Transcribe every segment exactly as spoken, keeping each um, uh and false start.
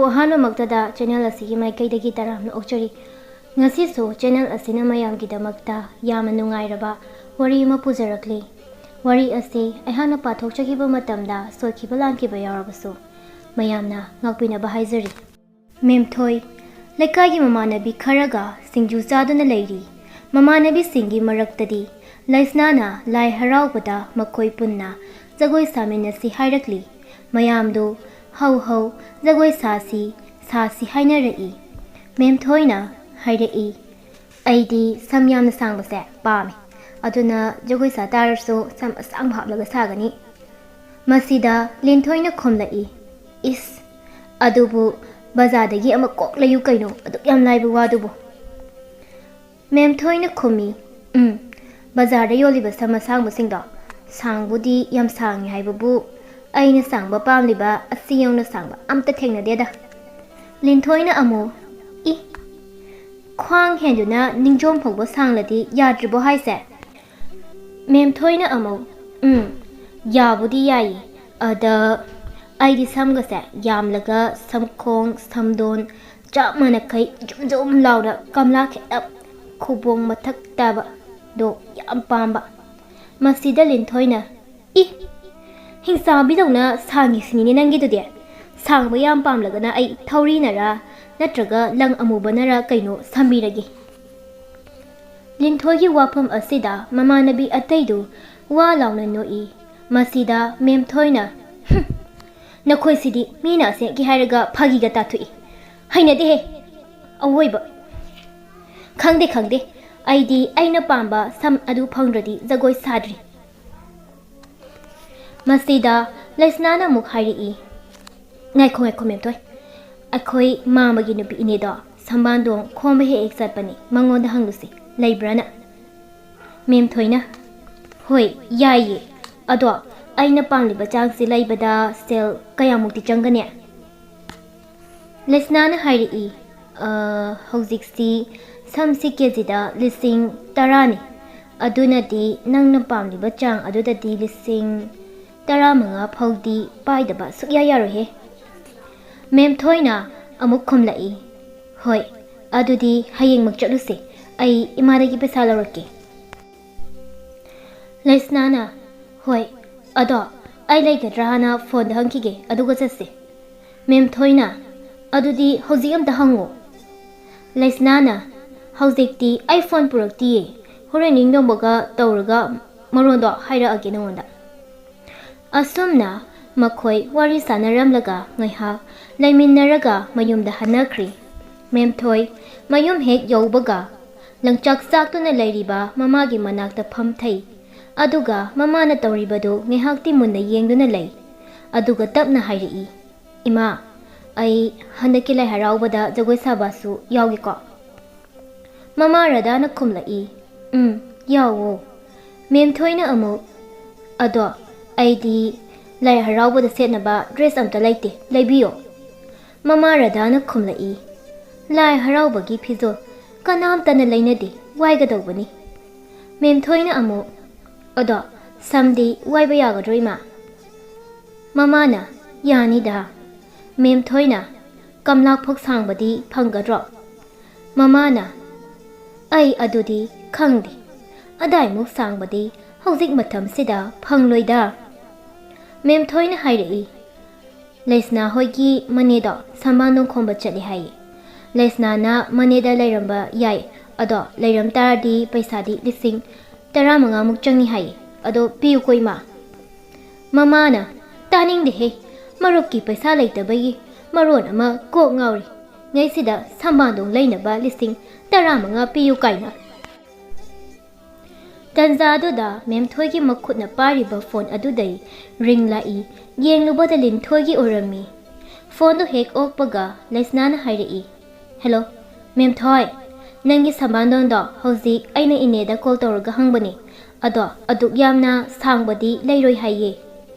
ꯑꯍꯥꯟꯕꯃꯛꯇꯗ channel ꯑꯁꯤꯒꯤ ꯃꯥꯏꯀꯩꯗꯒꯤ ꯇꯔꯥꯝꯅ ꯑꯣꯛꯆꯔꯤ꯫ ꯉꯁꯤꯁꯨ ꯆꯦꯅꯦꯜ ꯑꯁꯤꯅ ꯃꯌꯥꯝꯒꯤꯗꯃꯛꯇ ꯌꯥꯝꯅ ꯅꯨꯡꯉꯥꯏꯔꯕ ꯋꯥꯔꯤ ꯑꯃ ꯄꯨꯖꯔꯛꯂꯤ꯫ ꯋꯥꯔꯤ ꯑꯁꯤ ꯑꯩꯍꯥꯛꯅ ꯄꯥꯊꯣꯛꯆꯈꯤꯕ ꯃꯇꯝꯗ ꯁꯣꯏꯈꯤꯕ ꯂꯥꯟꯈꯤꯕ ꯌꯥꯎꯔꯕꯁꯨ ꯃꯌꯥꯝꯅ ꯉꯥꯛꯄꯤꯅꯕ ꯍꯥꯏꯖꯔꯤ꯫ ꯃꯦꯝꯊꯣꯏ ꯂꯩꯀꯥꯏꯒꯤ ꯃꯃꯥꯟꯅꯕꯤ ꯈꯔꯒ ꯁꯤꯡꯖꯨ ꯆꯥꯗꯨꯅ ꯂꯩꯔꯤ꯫ ꯃꯃꯥꯟꯅꯕꯤꯁꯤꯡꯒꯤ ꯃꯔꯛꯇꯗꯤ ꯂꯩꯁꯅꯥꯅ ꯂꯥꯏ ꯍꯔꯥꯎꯕꯗ ꯃꯈꯣꯏ ꯄꯨꯟꯅ ꯖꯒꯣꯏ ꯁꯥꯃꯤꯟꯅꯁꯤ ꯍꯥꯏꯔꯛꯂꯤ꯫ ꯃꯌꯥꯝꯗꯨ "ꯍꯧ ꯍꯧ, ꯖꯒꯣꯏ ꯁꯥꯁꯤ, ꯁꯥꯁꯤ" ꯍꯥꯏꯅꯔꯛꯏ꯫ ꯃꯦꯝꯊꯣꯏꯅ ꯍꯥꯏꯔꯛꯏ, "ꯑꯩꯗꯤ ꯁꯝ ꯌꯥꯝꯅ ꯁꯥꯡꯕꯁꯦ ꯄꯥꯝꯃꯤ, ꯑꯗꯨꯅ ꯖꯒꯣꯏ ꯁꯥ ꯇꯥꯔꯁꯨ ꯁꯝ ꯑꯁꯥꯡꯕ ꯍꯥꯞꯂꯒ ꯁꯥꯒꯅꯤ"꯫ ꯃꯁꯤꯗ ꯂꯤꯟꯊꯣꯏꯅ ꯈꯨꯝꯂꯛꯏ, "ꯏꯁ, ꯑꯗꯨꯕꯨ ꯕꯖꯥꯔꯗꯒꯤ ꯑꯃ ꯀꯣꯛ ꯂꯩꯌꯨ ꯀꯩꯅꯣ, ꯑꯗꯨꯛ ꯌꯥꯝ ꯂꯥꯏꯕ ꯋꯥꯗꯨꯕꯨ"꯫ ꯃꯦꯝꯊꯣꯏꯅ ꯈꯨꯝꯃꯤ, "ꯎꯝ, ꯕꯖꯥꯔꯗ ꯌꯣꯜꯂꯤꯕ ꯁꯝ ꯑꯁꯥꯡꯕꯁꯤꯡꯗꯣ, ꯁꯥꯡꯕꯨꯗꯤ ꯌꯥꯝ ꯁꯥꯡꯉꯤ ꯍꯥꯏꯕꯕꯨ, ꯑꯩꯅ ꯁꯥꯡꯕ ꯄꯥꯝꯂꯤꯕ ꯑꯁꯤ ꯌꯧꯅ ꯁꯥꯡꯕ ꯑꯝꯇ ꯊꯦꯡꯅꯗꯦꯗ"꯫ ꯂꯤꯟꯊꯣꯏꯅ ꯑꯃꯨꯛ, "ꯏ, ꯈ꯭ꯋꯥꯡ ꯍꯦꯟꯗꯨꯅ ꯅꯤꯡꯖꯣꯝ ꯐꯥꯎꯕ ꯁꯥꯡꯂꯗꯤ ꯌꯥꯗ꯭ꯔꯤꯕꯣ ꯍꯥꯏꯁꯦ?" ꯃꯦꯝꯊꯣꯏꯅ ꯑꯃꯨꯛ, "ꯎꯝ, ꯌꯥꯕꯨꯗꯤ ꯌꯥꯏꯌꯦ꯫ ꯑꯗ ꯑꯩꯗꯤ ꯁꯝꯒꯁꯦ ꯌꯥꯝꯂꯒ ꯁꯝꯈꯣꯡ, ꯁꯝꯗꯣꯟ ꯆꯞ ꯃꯥꯟꯅꯈꯩ ꯖꯨꯝ ꯖꯨꯝ ꯂꯥꯎꯅ ꯀꯝꯂꯥ ꯈꯦꯠꯂꯞ ꯈꯨꯕꯣꯡ ꯃꯊꯛ ꯇꯥꯕꯗꯣ ꯌꯥꯝ ꯄꯥꯝꯕ"꯫ ꯃꯁꯤꯗ ꯂꯤꯟꯊꯣꯏꯅ, "ꯏ, ꯍꯤꯡꯆꯥꯕꯤꯗꯧꯅ ꯁꯥꯡꯉꯤꯁꯤꯅꯤꯅꯦ ꯅꯪꯒꯤꯗꯨꯗꯤ꯫ ꯁꯥꯡꯕ ꯌꯥꯝ ꯄꯥꯝꯂꯒꯅ ꯑꯩ ꯊꯧꯔꯤꯅꯔꯥ ꯅꯠꯇ꯭ꯔꯒ ꯂꯪ ꯑꯃꯨꯕꯅꯔꯥ ꯀꯩꯅꯣ ꯁꯥꯕꯤꯔꯒꯦ"꯫ ꯂꯤꯟꯊꯣꯏꯒꯤ ꯋꯥꯐꯝ ꯑꯁꯤꯗ ꯃꯃꯥꯟꯅꯕꯤ ꯑꯇꯩꯗꯨ ꯋꯥ ꯂꯥꯎꯅ ꯅꯣꯛꯏ꯫ ꯃꯁꯤꯗ ꯃꯦꯝꯊꯣꯏꯅ, "ꯍꯨꯝ, ꯅꯈꯣꯏꯁꯤꯗꯤ ꯃꯤꯅ ꯑꯁꯦꯡꯀꯤ ꯍꯥꯏꯔꯒ ꯐꯥꯒꯤꯒ ꯇꯥꯊꯣꯛꯏ꯫ ꯍꯩꯅꯗꯦꯍꯦ, ꯑꯋꯣꯏꯕ꯫ ꯈꯪꯗꯦ, ꯈꯪꯗꯦ, ꯑꯩꯗꯤ ꯑꯩꯅ ꯄꯥꯝꯕ ꯁꯝ ꯑꯗꯨ ꯐꯪꯗ꯭ꯔꯗꯤ ꯖꯒꯣꯏ ꯁꯥꯗ꯭ꯔꯤ"꯫ ꯃꯁꯤꯗ ꯂꯩꯁꯅꯥꯅ ꯑꯃꯨꯛ ꯍꯥꯏꯔꯛꯏ, "ꯉꯥꯏꯈꯣ, ꯉꯥꯏꯈꯣ, ꯃꯦꯝꯊꯣꯏ, ꯑꯩꯈꯣꯏ ꯃꯥꯃꯒꯤ ꯅꯨꯄꯤ ꯏꯅꯦꯗꯣ ꯁꯝꯕꯥꯟꯗꯣꯡ ꯈꯣꯝꯕ ꯍꯦꯛ ꯍꯦꯛ ꯆꯠꯄꯅꯤ, ꯃꯉꯣꯟꯗ ꯍꯪꯂꯨꯁꯤ, ꯂꯩꯕ꯭ꯔꯥꯅ"꯫ ꯃꯦꯝꯊꯣꯏꯅ, "ꯍꯣꯏ, ꯌꯥꯏꯌꯦ, ꯑꯗꯣ ꯑꯩꯅ ꯄꯥꯝꯂꯤꯕ ꯆꯥꯡꯁꯤ ꯂꯩꯕꯗ ꯁꯦꯜ ꯀꯌꯥꯃꯨꯛꯇꯤ ꯆꯪꯒꯅꯤ?" ꯂꯩꯁꯅꯥꯅ ꯍꯥꯏꯔꯛꯏ, "ꯑ, ꯍꯧꯖꯤꯛꯁꯤ ꯁꯝꯁꯤ ꯀꯦꯖꯤꯗ ꯂꯤꯁꯤꯡ ꯇꯔꯥꯅꯤ꯫ ꯑꯗꯨꯅꯗꯤ ꯅꯪꯅ ꯄꯥꯝꯂꯤꯕ ꯆꯥꯡ ꯑꯗꯨꯗꯗꯤ ꯂꯤꯁꯤꯡ ꯇꯔꯥꯃꯉꯥ ꯐꯥꯎꯗꯤ ꯄꯥꯏꯗꯕ ꯁꯨꯛꯌꯥ ꯌꯥꯔꯣꯏꯍꯦ"꯫ ꯃꯦꯝ ꯊꯣꯏꯅ ꯑꯃꯨꯛ ꯈꯨꯝꯂꯛꯏ, "ꯍꯣꯏ, ꯑꯗꯨꯗꯤ ꯍꯌꯦꯡꯃꯛ ꯆꯠꯂꯨꯁꯦ꯫ ꯑꯩ ꯏꯃꯥꯗꯒꯤ ꯄꯩꯁꯥ ꯂꯧꯔꯛꯀꯦ꯫" ꯂꯩꯁꯅꯥꯅ, "ꯍꯣꯏ, ꯑꯗꯣ ꯑꯩ ꯂꯩꯒꯗ꯭ꯔꯥꯅ ꯐꯣꯟꯗ ꯍꯪꯈꯤꯒꯦ, ꯑꯗꯨꯒ ꯆꯠꯁꯦ꯫" ꯃꯦꯝ ꯊꯣꯏꯅ, "ꯑꯗꯨꯗꯤ ꯍꯧꯖꯤꯛ ꯑꯝꯇ ꯍꯪꯉꯣ꯫" ꯂꯩꯁꯅꯥꯅ, "ꯍꯧꯖꯤꯛꯇꯤ ꯑꯩ ꯐꯣꯟ ꯄꯨꯔꯛꯇꯤꯌꯦ, ꯍꯣꯔꯦꯟ ꯅꯤꯡꯗꯣꯡꯕꯒ ꯇꯧꯔꯒ ꯃꯔꯣꯟꯗꯣ ꯍꯥꯏꯔꯛꯑꯒꯦ ꯅꯉꯣꯟꯗ꯫" ꯑꯁꯨꯝꯅ ꯃꯈꯣꯏ ꯋꯥꯔꯤ ꯁꯥꯟꯅꯔꯝꯂꯒ ꯉꯥꯏꯍꯥꯛ ꯂꯩꯃꯤꯟꯅꯔꯒ ꯃꯌꯨꯝꯗ ꯍꯟꯅꯈ꯭ꯔꯤ꯫ ꯃꯦꯝꯊꯣꯏ ꯃꯌꯨꯝ ꯍꯦꯛ ꯌꯧꯕꯒ ꯂꯪꯆꯥꯛ ꯆꯥꯛꯇꯨꯅ ꯂꯩꯔꯤꯕ ꯃꯃꯥꯒꯤ ꯃꯅꯥꯛꯇ ꯐꯝꯊꯩ꯫ ꯑꯗꯨꯒ ꯃꯃꯥꯅ ꯇꯧꯔꯤꯕꯗꯨ ꯉꯥꯏꯍꯥꯛꯇꯤ ꯃꯨꯟꯅ ꯌꯦꯡꯗꯨꯅ ꯂꯩ꯫ ꯑꯗꯨꯒ ꯇꯞꯅ ꯍꯥꯏꯔꯛꯏ, "ꯏꯃꯥ, ꯑꯩ ꯍꯟꯗꯛꯀꯤ ꯂꯥꯏ ꯍꯔꯥꯎꯕꯗ ꯖꯒꯣꯏ ꯁꯥꯕꯁꯨ ꯌꯥꯎꯒꯦꯀꯣ?" ꯃꯃꯥ ꯔꯥꯙꯥꯅ ꯈꯨꯝꯂꯛꯏ, "ꯎꯝ, ꯌꯥꯎꯋꯣ꯫" ꯃꯦꯝꯊꯣꯏꯅ ꯑꯃꯨꯛ, "ꯑꯗꯣ ꯑꯩꯗꯤ ꯂꯥꯏ ꯍꯔꯥꯎꯕꯗ ꯁꯦꯠꯅꯕ ꯗ꯭ꯔꯦꯁ ꯑꯝꯇ ꯂꯩꯇꯦ, ꯂꯩꯕꯤꯌꯣ꯫" ꯃꯃꯥ ꯔꯥꯙꯥꯅ ꯈꯨꯝꯂꯛꯏ, "ꯂꯥꯏ ꯍꯔꯥꯎꯕꯒꯤ ꯐꯤꯖꯣꯜ ꯀꯅꯥꯝꯇꯅ ꯂꯩꯅꯗꯦ, ꯋꯥꯏꯒꯗꯧꯕꯅꯤ꯫" ꯃꯦꯝꯊꯣꯏꯅ ꯑꯃꯨꯛ, "ꯑꯗꯣ ꯁꯝꯗꯤ ꯋꯥꯏꯕ ꯌꯥꯒꯗ꯭ꯔꯣ, ꯏꯃꯥ?" ꯃꯃꯥꯅ, "ꯌꯥꯅꯤꯗ꯫" ꯃꯦꯝꯊꯣꯏꯅ, "ꯀꯝꯂꯥꯛꯐꯥꯎ ꯁꯥꯡꯕꯗꯤ ꯐꯪꯒꯗ꯭ꯔꯣ?" ꯃꯃꯥꯅ, "ꯑꯩ ꯑꯗꯨꯗꯤ ꯈꯪꯗꯦ, ꯑꯗꯥꯏꯃꯨꯛ ꯁꯥꯡꯕꯗꯤ ꯍꯧꯖꯤꯛ ꯃꯇꯝꯁꯤꯗ ꯐꯪꯂꯣꯏꯗ꯫" ꯃꯦꯝꯊꯣꯏꯅ ꯍꯥꯏꯔꯛꯏ, "ꯂꯩꯁꯅꯥ ꯍꯣꯏꯒꯤ ꯃꯅꯦꯗꯣ ꯁꯝꯕꯥꯟꯗꯣꯡ ꯈꯣꯝꯕ ꯆꯠꯂꯦ ꯍꯥꯏꯌꯦ꯫ ꯂꯩꯁꯅꯥꯅ ꯃꯅꯦꯗ ꯂꯩꯔꯝꯕ ꯌꯥꯏ, ꯑꯗꯣ ꯂꯩꯔꯝ ꯇꯥꯔꯗꯤ ꯄꯩꯁꯥꯗꯤ ꯂꯤꯁꯤꯡ ꯇꯔꯥꯃꯉꯥꯃꯨꯛ ꯆꯪꯉꯤ ꯍꯥꯏꯌꯦ꯫ ꯑꯗꯣ ꯄꯤꯌꯨꯀꯣ, ꯏꯃꯥ꯫" ꯃꯃꯥꯅ, "ꯇꯥꯅꯤꯡꯗꯦꯍꯦ, ꯃꯔꯨꯞꯀꯤ ꯄꯩꯁꯥ ꯂꯩꯇꯕꯒꯤ ꯃꯔꯣꯟ ꯑꯃ ꯀꯣꯛ ꯉꯥꯎꯔꯤ꯫ ꯉꯩꯁꯤꯗ ꯁꯝꯕꯥꯟꯗꯣꯡ ꯂꯩꯅꯕ ꯂꯤꯁꯤꯡ ꯇꯔꯥꯃꯉꯥ ꯄꯤꯌꯨ ꯀꯥꯏꯅ꯫" ꯇꯟꯖꯥꯗꯨꯗ ꯃꯦꯝꯊꯣꯏꯒꯤ ꯃꯈꯨꯠꯅ ꯄꯥꯏꯔꯤꯕ ꯐꯣꯟ ꯑꯗꯨꯗꯩ ꯔꯤꯡ ꯂꯥꯛꯏ꯫ ꯌꯦꯡꯂꯨꯕꯗ ꯂꯤꯟꯊꯣꯏꯒꯤ ꯑꯣꯏꯔꯝꯃꯤ꯫ ꯐꯣꯟꯗꯨ ꯍꯦꯛ ꯑꯣꯛꯄꯒ ꯂꯩꯁꯅꯥꯅ ꯍꯥꯏꯔꯛꯏ, "ꯍꯦꯜꯂꯣ, ꯃꯦꯝꯊꯣꯏ, ꯅꯪꯒꯤ ꯁꯝꯕꯥꯟꯗꯣꯟꯗꯣ ꯍꯧꯖꯤꯛ ꯑꯩꯅ ꯏꯅꯦꯗ ꯀꯣꯜ ꯇꯧꯔꯒ ꯍꯪꯕꯅꯤ꯫ ꯑꯗꯣ ꯑꯗꯨꯛ ꯌꯥꯝꯅ ꯁꯥꯡꯕꯗꯤ ꯂꯩꯔꯣꯏ ꯍꯥꯏꯌꯦ꯫"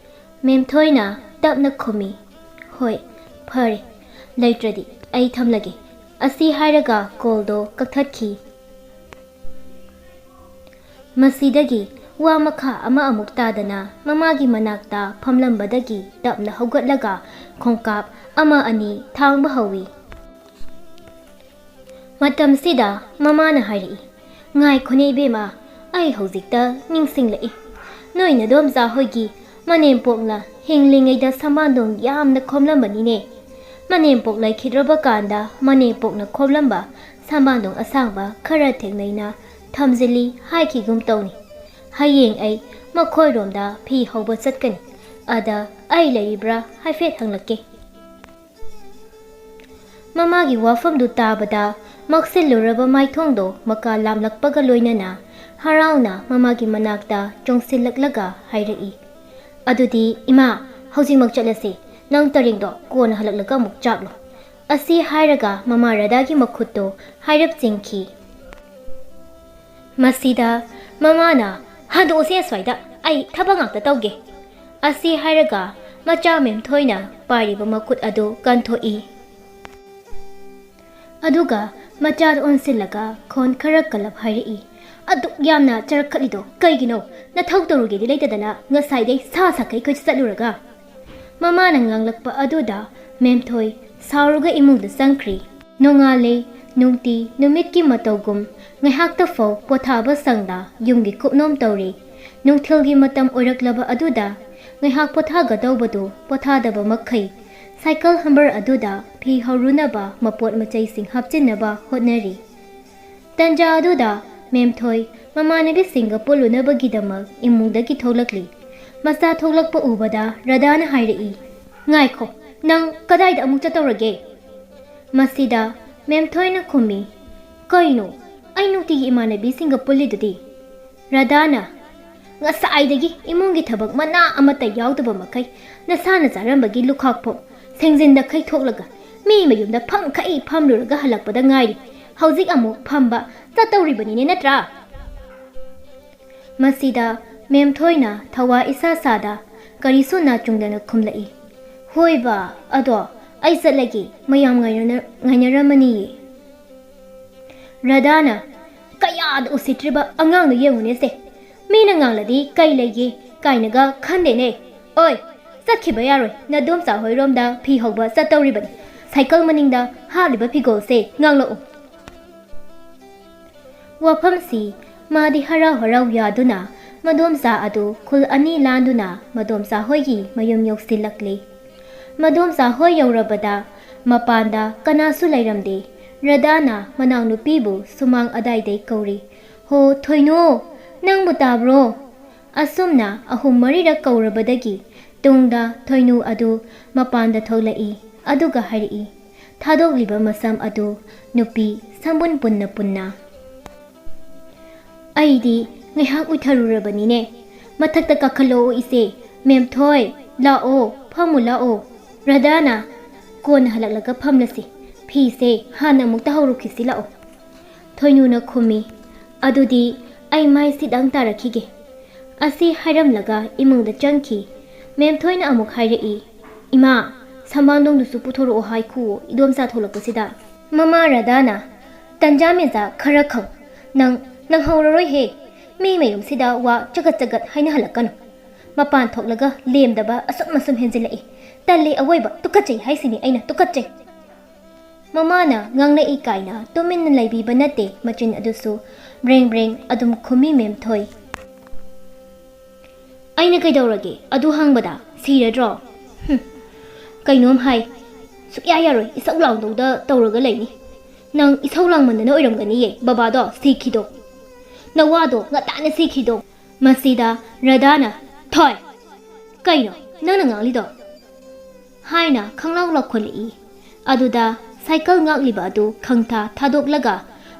ꯃꯦꯝꯊꯣꯏꯅ ꯇꯞꯅ ꯈꯨꯝꯃꯤ, "ꯍꯣꯏ, ꯐꯔꯦ, ꯂꯩꯇ꯭ꯔꯗꯤ ꯑꯩ ꯊꯝꯂꯒꯦ꯫" ꯑꯁꯤ ꯍꯥꯏꯔꯒ ꯀꯣꯜꯗꯣ ꯀꯛꯊꯠꯈꯤ꯫ ꯃꯁꯤꯗꯒꯤ ꯋꯥ ꯃꯈꯥ ꯑꯃ ꯑꯃꯨꯛ ꯇꯥꯗꯅ ꯃꯃꯥꯒꯤ ꯃꯅꯥꯛꯇ ꯐꯝꯂꯝꯕꯗꯒꯤ ꯇꯞꯅ ꯍꯧꯒꯠꯂꯒ ꯈꯣꯡꯀꯥꯞ ꯑꯃ ꯑꯅꯤ ꯊꯥꯡꯕ ꯍꯧꯏ꯫ ꯃꯇꯝꯁꯤꯗ ꯃꯃꯥꯅ ꯍꯥꯏꯔꯛꯏ, "ꯉꯥꯏꯈꯣꯅꯦ ꯏꯕꯦꯝꯃ, ꯑꯩ ꯍꯧꯖꯤꯛꯇ ꯅꯤꯡꯁꯤꯡꯂꯛꯏ꯫ ꯅꯣꯏ ꯅꯗꯣꯝꯆꯥ ꯍꯣꯏꯒꯤ ꯃꯅꯦꯝꯄꯣꯛꯅ ꯍꯤꯡꯂꯤꯉꯩꯗ ꯁꯝꯕꯥꯟꯗꯣꯡ ꯌꯥꯝꯅ ꯈꯣꯝꯂꯝꯕꯅꯤꯅꯦ꯫ ꯃꯅꯦꯝꯄꯣꯛ ꯂꯩꯈꯤꯗ꯭ꯔꯕ ꯀꯥꯟꯗ ꯃꯅꯦꯝꯄꯣꯛꯅ ꯈꯣꯝꯂꯝꯕ ꯁꯝꯕꯥꯟꯗꯣꯡ ꯑꯁꯥꯡꯕ ꯈꯔ ꯊꯦꯡꯅꯩꯅ ꯊꯝꯖꯤꯜꯂꯤ ꯍꯥꯏꯈꯤꯒꯨꯝ ꯇꯧꯅꯤ꯫ ꯍꯌꯦꯡ ꯑꯩ ꯃꯈꯣꯏꯔꯣꯝꯗ ꯐꯤ ꯍꯧꯕ ꯆꯠꯀꯅꯤ꯫ ꯑꯗ ꯑꯩ ꯂꯩꯔꯤꯕ꯭ꯔꯥ ꯍꯥꯏꯐꯦꯠ ꯍꯪꯂꯛꯀꯦ꯫" ꯃꯃꯥꯒꯤ ꯋꯥꯐꯝꯗꯨ ꯇꯥꯕꯗ ꯃꯛꯁꯤꯜꯂꯨꯔꯕ ꯃꯥꯏꯊꯣꯡꯗꯣ ꯃꯀꯥ ꯂꯥꯝꯂꯛꯄꯒ ꯂꯣꯏꯅꯅ ꯍꯔꯥꯎꯅ ꯃꯃꯥꯒꯤ ꯃꯅꯥꯛꯇ ꯆꯣꯡꯁꯤꯜꯂꯛꯂꯒ ꯍꯥꯏꯔꯛꯏ, "ꯑꯗꯨꯗꯤ ꯏꯃꯥ, ꯍꯧꯖꯤꯛꯃꯛ ꯆꯠꯂꯁꯤ꯫ ꯅꯪ ꯇꯔꯦꯡꯗꯣ ꯀꯣꯟꯅ ꯍꯜꯂꯛꯂꯒ ꯑꯃꯨꯛ ꯆꯥꯛꯂꯣ꯫" ꯑꯁꯤ ꯍꯥꯏꯔꯒ ꯃꯃꯥ ꯔꯥꯙꯥꯒꯤ ꯃꯈꯨꯠꯇꯣ ꯍꯥꯏꯔꯞ ꯆꯤꯡꯈꯤ꯫ ꯃꯁꯤꯗ ꯃꯃꯥꯅ, "ꯍꯟꯗꯣꯛꯑꯁꯦ ꯑꯁ꯭ꯋꯥꯏꯗ, ꯑꯩ ꯊꯕꯛ ꯉꯥꯛꯇ ꯇꯧꯒꯦ꯫" ꯑꯁꯤ ꯍꯥꯏꯔꯒ ꯃꯆꯥ ꯃꯦꯝꯊꯣꯏꯅ ꯄꯥꯏꯔꯤꯕ ꯃꯈꯨꯠ ꯑꯗꯨ ꯀꯟꯊꯣꯛꯏ꯫ ꯑꯗꯨꯒ ꯃꯆꯥꯗ ꯑꯣꯟꯁꯤꯜꯂꯒ ꯈꯣꯟ ꯈꯔ ꯀꯜꯂꯞ ꯍꯥꯏꯔꯛꯏ, "ꯑꯗꯨꯛ ꯌꯥꯝꯅ ꯆꯔꯛꯈꯠꯂꯤꯗꯣ ꯀꯩꯒꯤꯅꯣ? ꯅꯊꯧ ꯇꯧꯔꯨꯒꯦꯗꯤ ꯂꯩꯇꯗꯅ ꯉꯁꯥꯏꯗꯩ ꯁꯥ ꯁꯥꯈꯩ ꯀꯣꯏꯆꯠ ꯆꯠꯂꯨꯔꯒ?" ꯃꯃꯥꯅ ꯉꯥꯡꯂꯛꯄ ꯑꯗꯨꯗ ꯃꯦꯝꯊꯣꯏ ꯁꯥꯎꯔꯒ ꯏꯃꯨꯡꯗ ꯆꯪꯈ꯭ꯔꯤ꯫ ꯅꯣꯡꯉꯥꯜꯂꯦ꯫ ꯅꯨꯡꯇꯤ ꯅꯨꯃꯤꯠꯀꯤ ꯃꯇꯧꯒꯨꯝ ꯉꯥꯏꯍꯥꯛꯇ ꯐꯥꯎ ꯄꯣꯊꯥꯕ ꯁꯪꯗ ꯌꯨꯝꯒꯤ ꯀꯨꯞꯅꯣꯝ ꯇꯧꯔꯤ꯫ ꯅꯨꯡꯊꯤꯜꯒꯤ ꯃꯇꯝ ꯑꯣꯏꯔꯛꯂꯕ ꯑꯗꯨꯗ ꯉꯥꯏꯍꯥꯛ ꯄꯣꯊꯥꯒꯗꯧꯕꯗꯨ ꯄꯣꯊꯥꯗꯕ ꯃꯈꯩ ꯁꯥꯏꯀꯜ ꯍꯝꯕꯔ ꯑꯗꯨꯗ ꯐꯤ ꯍꯧꯔꯨꯅꯕ ꯃꯄꯣꯠ ꯃꯆꯩꯁꯤꯡ ꯍꯥꯞꯆꯤꯟꯅꯕ ꯍꯣꯠꯅꯔꯤ꯫ ꯇꯟꯖꯥ ꯑꯗꯨꯗ ꯃꯦꯝꯊꯣꯏ ꯃꯃꯥꯟꯅꯕꯤꯁꯤꯡꯒ ꯄꯨꯜꯂꯨꯅꯕꯒꯤꯗꯃꯛ ꯏꯃꯨꯡꯗꯒꯤ ꯊꯣꯛꯂꯛꯂꯤ꯫ ꯃꯆꯥ ꯊꯣꯛꯂꯛꯄ ꯎꯕꯗ ꯔꯥꯙꯥꯅ ꯍꯥꯏꯔꯛꯏ, "ꯉꯥꯏꯈꯣ, ꯅꯪ ꯀꯗꯥꯏꯗ ꯑꯃꯨꯛ ꯆꯠꯇꯧꯔꯒꯦ?" ꯃꯁꯤꯗ ꯃꯦꯝꯊꯣꯏꯅ ꯈꯨꯝꯃꯤ, "ꯀꯩꯅꯣ? ꯑꯩ ꯅꯨꯡꯇꯤꯒꯤ ꯏꯃꯥꯟꯅꯕꯤꯁꯤꯡꯒ ꯄꯨꯜꯂꯤꯗꯨꯗꯤ?" ꯔꯥꯙꯥꯅ, "ꯉꯁꯥꯏꯗꯒꯤ ꯏꯃꯨꯡꯒꯤ ꯊꯕꯛ ꯃꯅꯥ ꯑꯃꯠꯇ ꯌꯥꯎꯗꯕ ꯃꯈꯩ ꯅꯁꯥꯅ ꯆꯥꯔꯝꯕꯒꯤ ꯂꯨꯈꯥꯛꯐꯥꯎ ꯁꯦꯡꯖꯤꯟꯗꯈꯩ ꯊꯣꯛꯂꯒ ꯃꯤ ꯃꯌꯨꯝꯗ ꯐꯝꯈꯩ ꯐꯝꯂꯨꯔꯒ ꯍꯜꯂꯛꯄꯗ ꯉꯥꯏꯔꯤ꯫ ꯍꯧꯖꯤꯛ ꯑꯃꯨꯛ ꯐꯝꯕ ꯆꯠꯇꯧꯔꯤꯕꯅꯤꯅꯦ ꯅꯠꯇ꯭ꯔꯥ?" ꯃꯁꯤꯗ ꯃꯦꯝꯊꯣꯏꯅ ꯊꯋꯥ ꯏꯁꯥ ꯁꯥꯗ ꯀꯔꯤꯁꯨ ꯅꯥꯆꯨꯡꯗꯅ ꯈꯨꯝꯂꯛꯏ, "ꯍꯣꯏꯕ, ꯑꯗꯣ ꯑꯩ ꯆꯠꯂꯒꯦ, ꯃꯌꯥꯝ ꯉꯥꯏꯅ-, ꯉꯥꯏꯅꯔꯝꯃꯅꯤꯌꯦ꯫" ꯔꯥꯙꯥꯅ, "ꯀꯌꯥꯗ ꯎꯁꯤꯠꯇ꯭ꯔꯤꯕ ꯑꯉꯥꯡꯅꯣ ꯌꯦꯡꯉꯨꯅꯦꯁꯦ꯫ ꯃꯤꯅ ꯉꯥꯡꯂꯗꯤ ꯀꯩ ꯂꯩꯒꯦ ꯀꯥꯏꯅꯒ ꯈꯟꯗꯦꯅꯦ꯫ ꯑꯣꯏ, ꯆꯠꯈꯤꯕ ꯌꯥꯔꯣꯏ, ꯅꯗꯣꯝꯆꯥ ꯍꯣꯏꯔꯣꯝꯗ ꯐꯤ ꯍꯧꯕ ꯆꯠꯇꯧꯔꯤꯕꯅꯤ꯫ ꯁꯥꯏꯀꯜ ꯃꯅꯤꯡꯗ ꯍꯥꯞꯂꯤꯕ ꯐꯤꯒꯣꯜꯁꯦ ꯉꯥꯡꯂꯛꯎ꯫ ꯋꯥꯐꯝꯁꯤ ꯃꯥꯗꯤ ꯍꯔꯥꯎ ꯍꯔꯥꯎ ꯌꯥꯗꯨꯅ ꯃꯗꯣꯝꯆꯥ ꯑꯗꯨ ꯈꯨꯜ ꯑꯅꯤ ꯂꯥꯟꯗꯨꯅ ꯃꯗꯣꯝꯆꯥ ꯍꯣꯏꯒꯤ ꯃꯌꯨꯝ ꯌꯧꯁꯤꯜꯂꯛꯂꯤ꯫ ꯃꯗꯣꯝꯆꯥ ꯍꯣꯏ ꯌꯧꯔꯕꯗ ꯃꯄꯥꯟꯗ ꯀꯅꯥꯁꯨ ꯂꯩꯔꯝꯗꯦ꯫ ꯔꯙꯥꯅ ꯃꯅꯥꯎꯅꯨꯄꯤꯕꯨ ꯁꯨꯃꯥꯡ ꯑꯗꯥꯏꯗꯩ ꯀꯧꯔꯤ, "ꯍꯣ ꯊꯣꯏꯅꯨ, ꯅꯪꯕꯨ ꯇꯥꯕ꯭ꯔꯣ?" ꯑꯁꯨꯝꯅ ꯑꯍꯨꯝ ꯃꯔꯤꯔꯛ ꯀꯧꯔꯕꯗꯒꯤ ꯇꯨꯡꯗ ꯊꯣꯏꯅꯨ ꯑꯗꯨ ꯃꯄꯥꯟꯗ ꯊꯣꯛꯂꯛꯏ꯫ ꯑꯗꯨꯒ ꯍꯥꯏꯔꯛꯏ, ꯊꯥꯗꯣꯛꯂꯤꯕ ꯃꯁꯝ ꯑꯗꯨ ꯅꯨꯄꯤ ꯁꯝꯕꯨꯟ ꯄꯨꯟꯅ ꯄꯨꯟꯅ꯫ "ꯑꯩꯗꯤ ꯉꯥꯏꯍꯥꯛ ꯎꯏꯊꯔꯨꯔꯕꯅꯤꯅꯦ꯫ ꯃꯊꯛꯇ ꯀꯥꯈꯠꯂꯛꯑꯣ ꯏꯆꯦ꯫ ꯃꯦꯝꯊꯣꯏ, ꯂꯥꯛꯑꯣ, ꯐꯝꯃꯨ ꯂꯥꯛꯑꯣ꯫ ꯔꯙꯥꯅ, ꯀꯣꯟꯅ ꯍꯜꯂꯛꯂꯒ ꯐꯝꯂꯁꯤ꯫ ꯐꯤꯁꯦ ꯍꯥꯟꯅ ꯑꯃꯨꯛ ꯇꯥꯍꯧꯔꯨꯈꯤꯁꯤ ꯂꯥꯛꯑꯣ꯫" ꯊꯣꯏꯅꯨꯅ ꯈꯨꯝꯃꯤ, "ꯑꯗꯨꯗꯤ ꯑꯩ ꯃꯥꯏ ꯁꯤꯠ ꯑꯃ ꯇꯥꯔꯛꯈꯤꯒꯦ꯫" ꯑꯁꯤ ꯍꯥꯏꯔꯝꯂꯒ ꯏꯃꯨꯡꯗ ꯆꯪꯈꯤ꯫ ꯃꯦꯝꯊꯣꯏꯅ ꯑꯃꯨꯛ ꯍꯥꯏꯔꯛꯏ, "ꯏꯃꯥ, ꯁꯝꯕꯥꯟꯗꯣꯡꯗꯨꯁꯨ ꯄꯨꯊꯣꯔꯛꯑꯣ ꯍꯥꯏꯈꯨꯑꯣ ꯏꯗꯣꯝꯆꯥ ꯊꯣꯛꯂꯛꯄꯁꯤꯗ꯫" ꯃꯃꯥ ꯔꯙꯥꯅ, "ꯇꯟꯖꯥ ꯃꯦꯟꯖꯥ ꯈꯔ ꯈꯪ꯫ ꯅꯪ ꯅꯪꯍꯧꯔꯔꯣꯏꯍꯦ꯫ ꯃꯤ ꯃꯌꯨꯝꯁꯤꯗ ꯋꯥ ꯆꯒꯠ ꯆꯒꯠ ꯍꯥꯏꯅꯍꯜꯂꯛꯀꯅꯨ꯫ ꯃꯄꯥꯟ ꯊꯣꯛꯂꯒ ꯂꯦꯝꯗꯕ ꯑꯁꯨꯝ ꯑꯁꯨꯝ ꯍꯦꯟꯖꯤꯜꯂꯛꯏ꯫ ꯇꯜꯂꯤ ꯑꯋꯣꯏꯕ, ꯇꯨꯀꯠꯆꯩ ꯍꯥꯏꯁꯤꯅꯤ ꯑꯩꯅ, ꯇꯨꯀꯠꯆꯩ꯫" ꯃꯃꯥꯅ ꯉꯥꯡꯂꯛꯏ ꯀꯥꯏꯅ ꯇꯨꯃꯤꯟꯅ ꯂꯩꯕꯤꯕ ꯅꯠꯇꯦ, ꯃꯆꯤꯟ ꯑꯗꯨꯁꯨ ꯕ꯭ꯔꯦꯡ ꯕ꯭ꯔꯦꯡ ꯑꯗꯨꯝ ꯈꯨꯝꯃꯤ ꯃꯦꯝꯊꯣꯏ꯫ "ꯑꯩꯅ ꯀꯩꯗꯧꯔꯒꯦ? ꯑꯗꯨ ꯍꯪꯕꯗ ꯁꯤꯔꯗ꯭ꯔꯣ? ꯍꯨꯝ, ꯀꯩꯅꯣꯝ ꯍꯥꯏ꯫ ꯁꯨꯛꯌꯥ ꯌꯥꯔꯣꯏ, ꯏꯁꯧ ꯂꯥꯡꯗꯧꯗ ꯇꯧꯔꯒ ꯂꯩꯅꯤ꯫ ꯅꯪ ꯏꯁꯧ ꯂꯥꯡꯃꯟꯗꯅ ꯑꯣꯏꯔꯝꯒꯅꯤꯌꯦ ꯕꯕꯥꯗꯣ ꯁꯤꯈꯤꯗꯣ꯫ ꯅꯋꯥꯗꯣ ꯉꯇꯥꯅ ꯁꯤꯈꯤꯗꯣ꯫" ꯃꯁꯤꯗ ꯔꯙꯥꯅ, "ꯊꯣꯏ! ꯀꯩꯅꯣ ꯅꯪꯅ ꯉꯥꯡꯂꯤꯗꯣ?" ꯍꯥꯏꯅ ꯈꯪꯂꯥꯎ ꯂꯥꯎꯈꯠꯂꯛꯏ꯫ ꯑꯗꯨꯗ ꯁꯥꯏꯀꯜ ꯉꯥꯛꯂꯤꯕ ꯑꯗꯨ ꯈꯪꯊꯥ ꯊꯥꯗꯣꯛꯂꯒ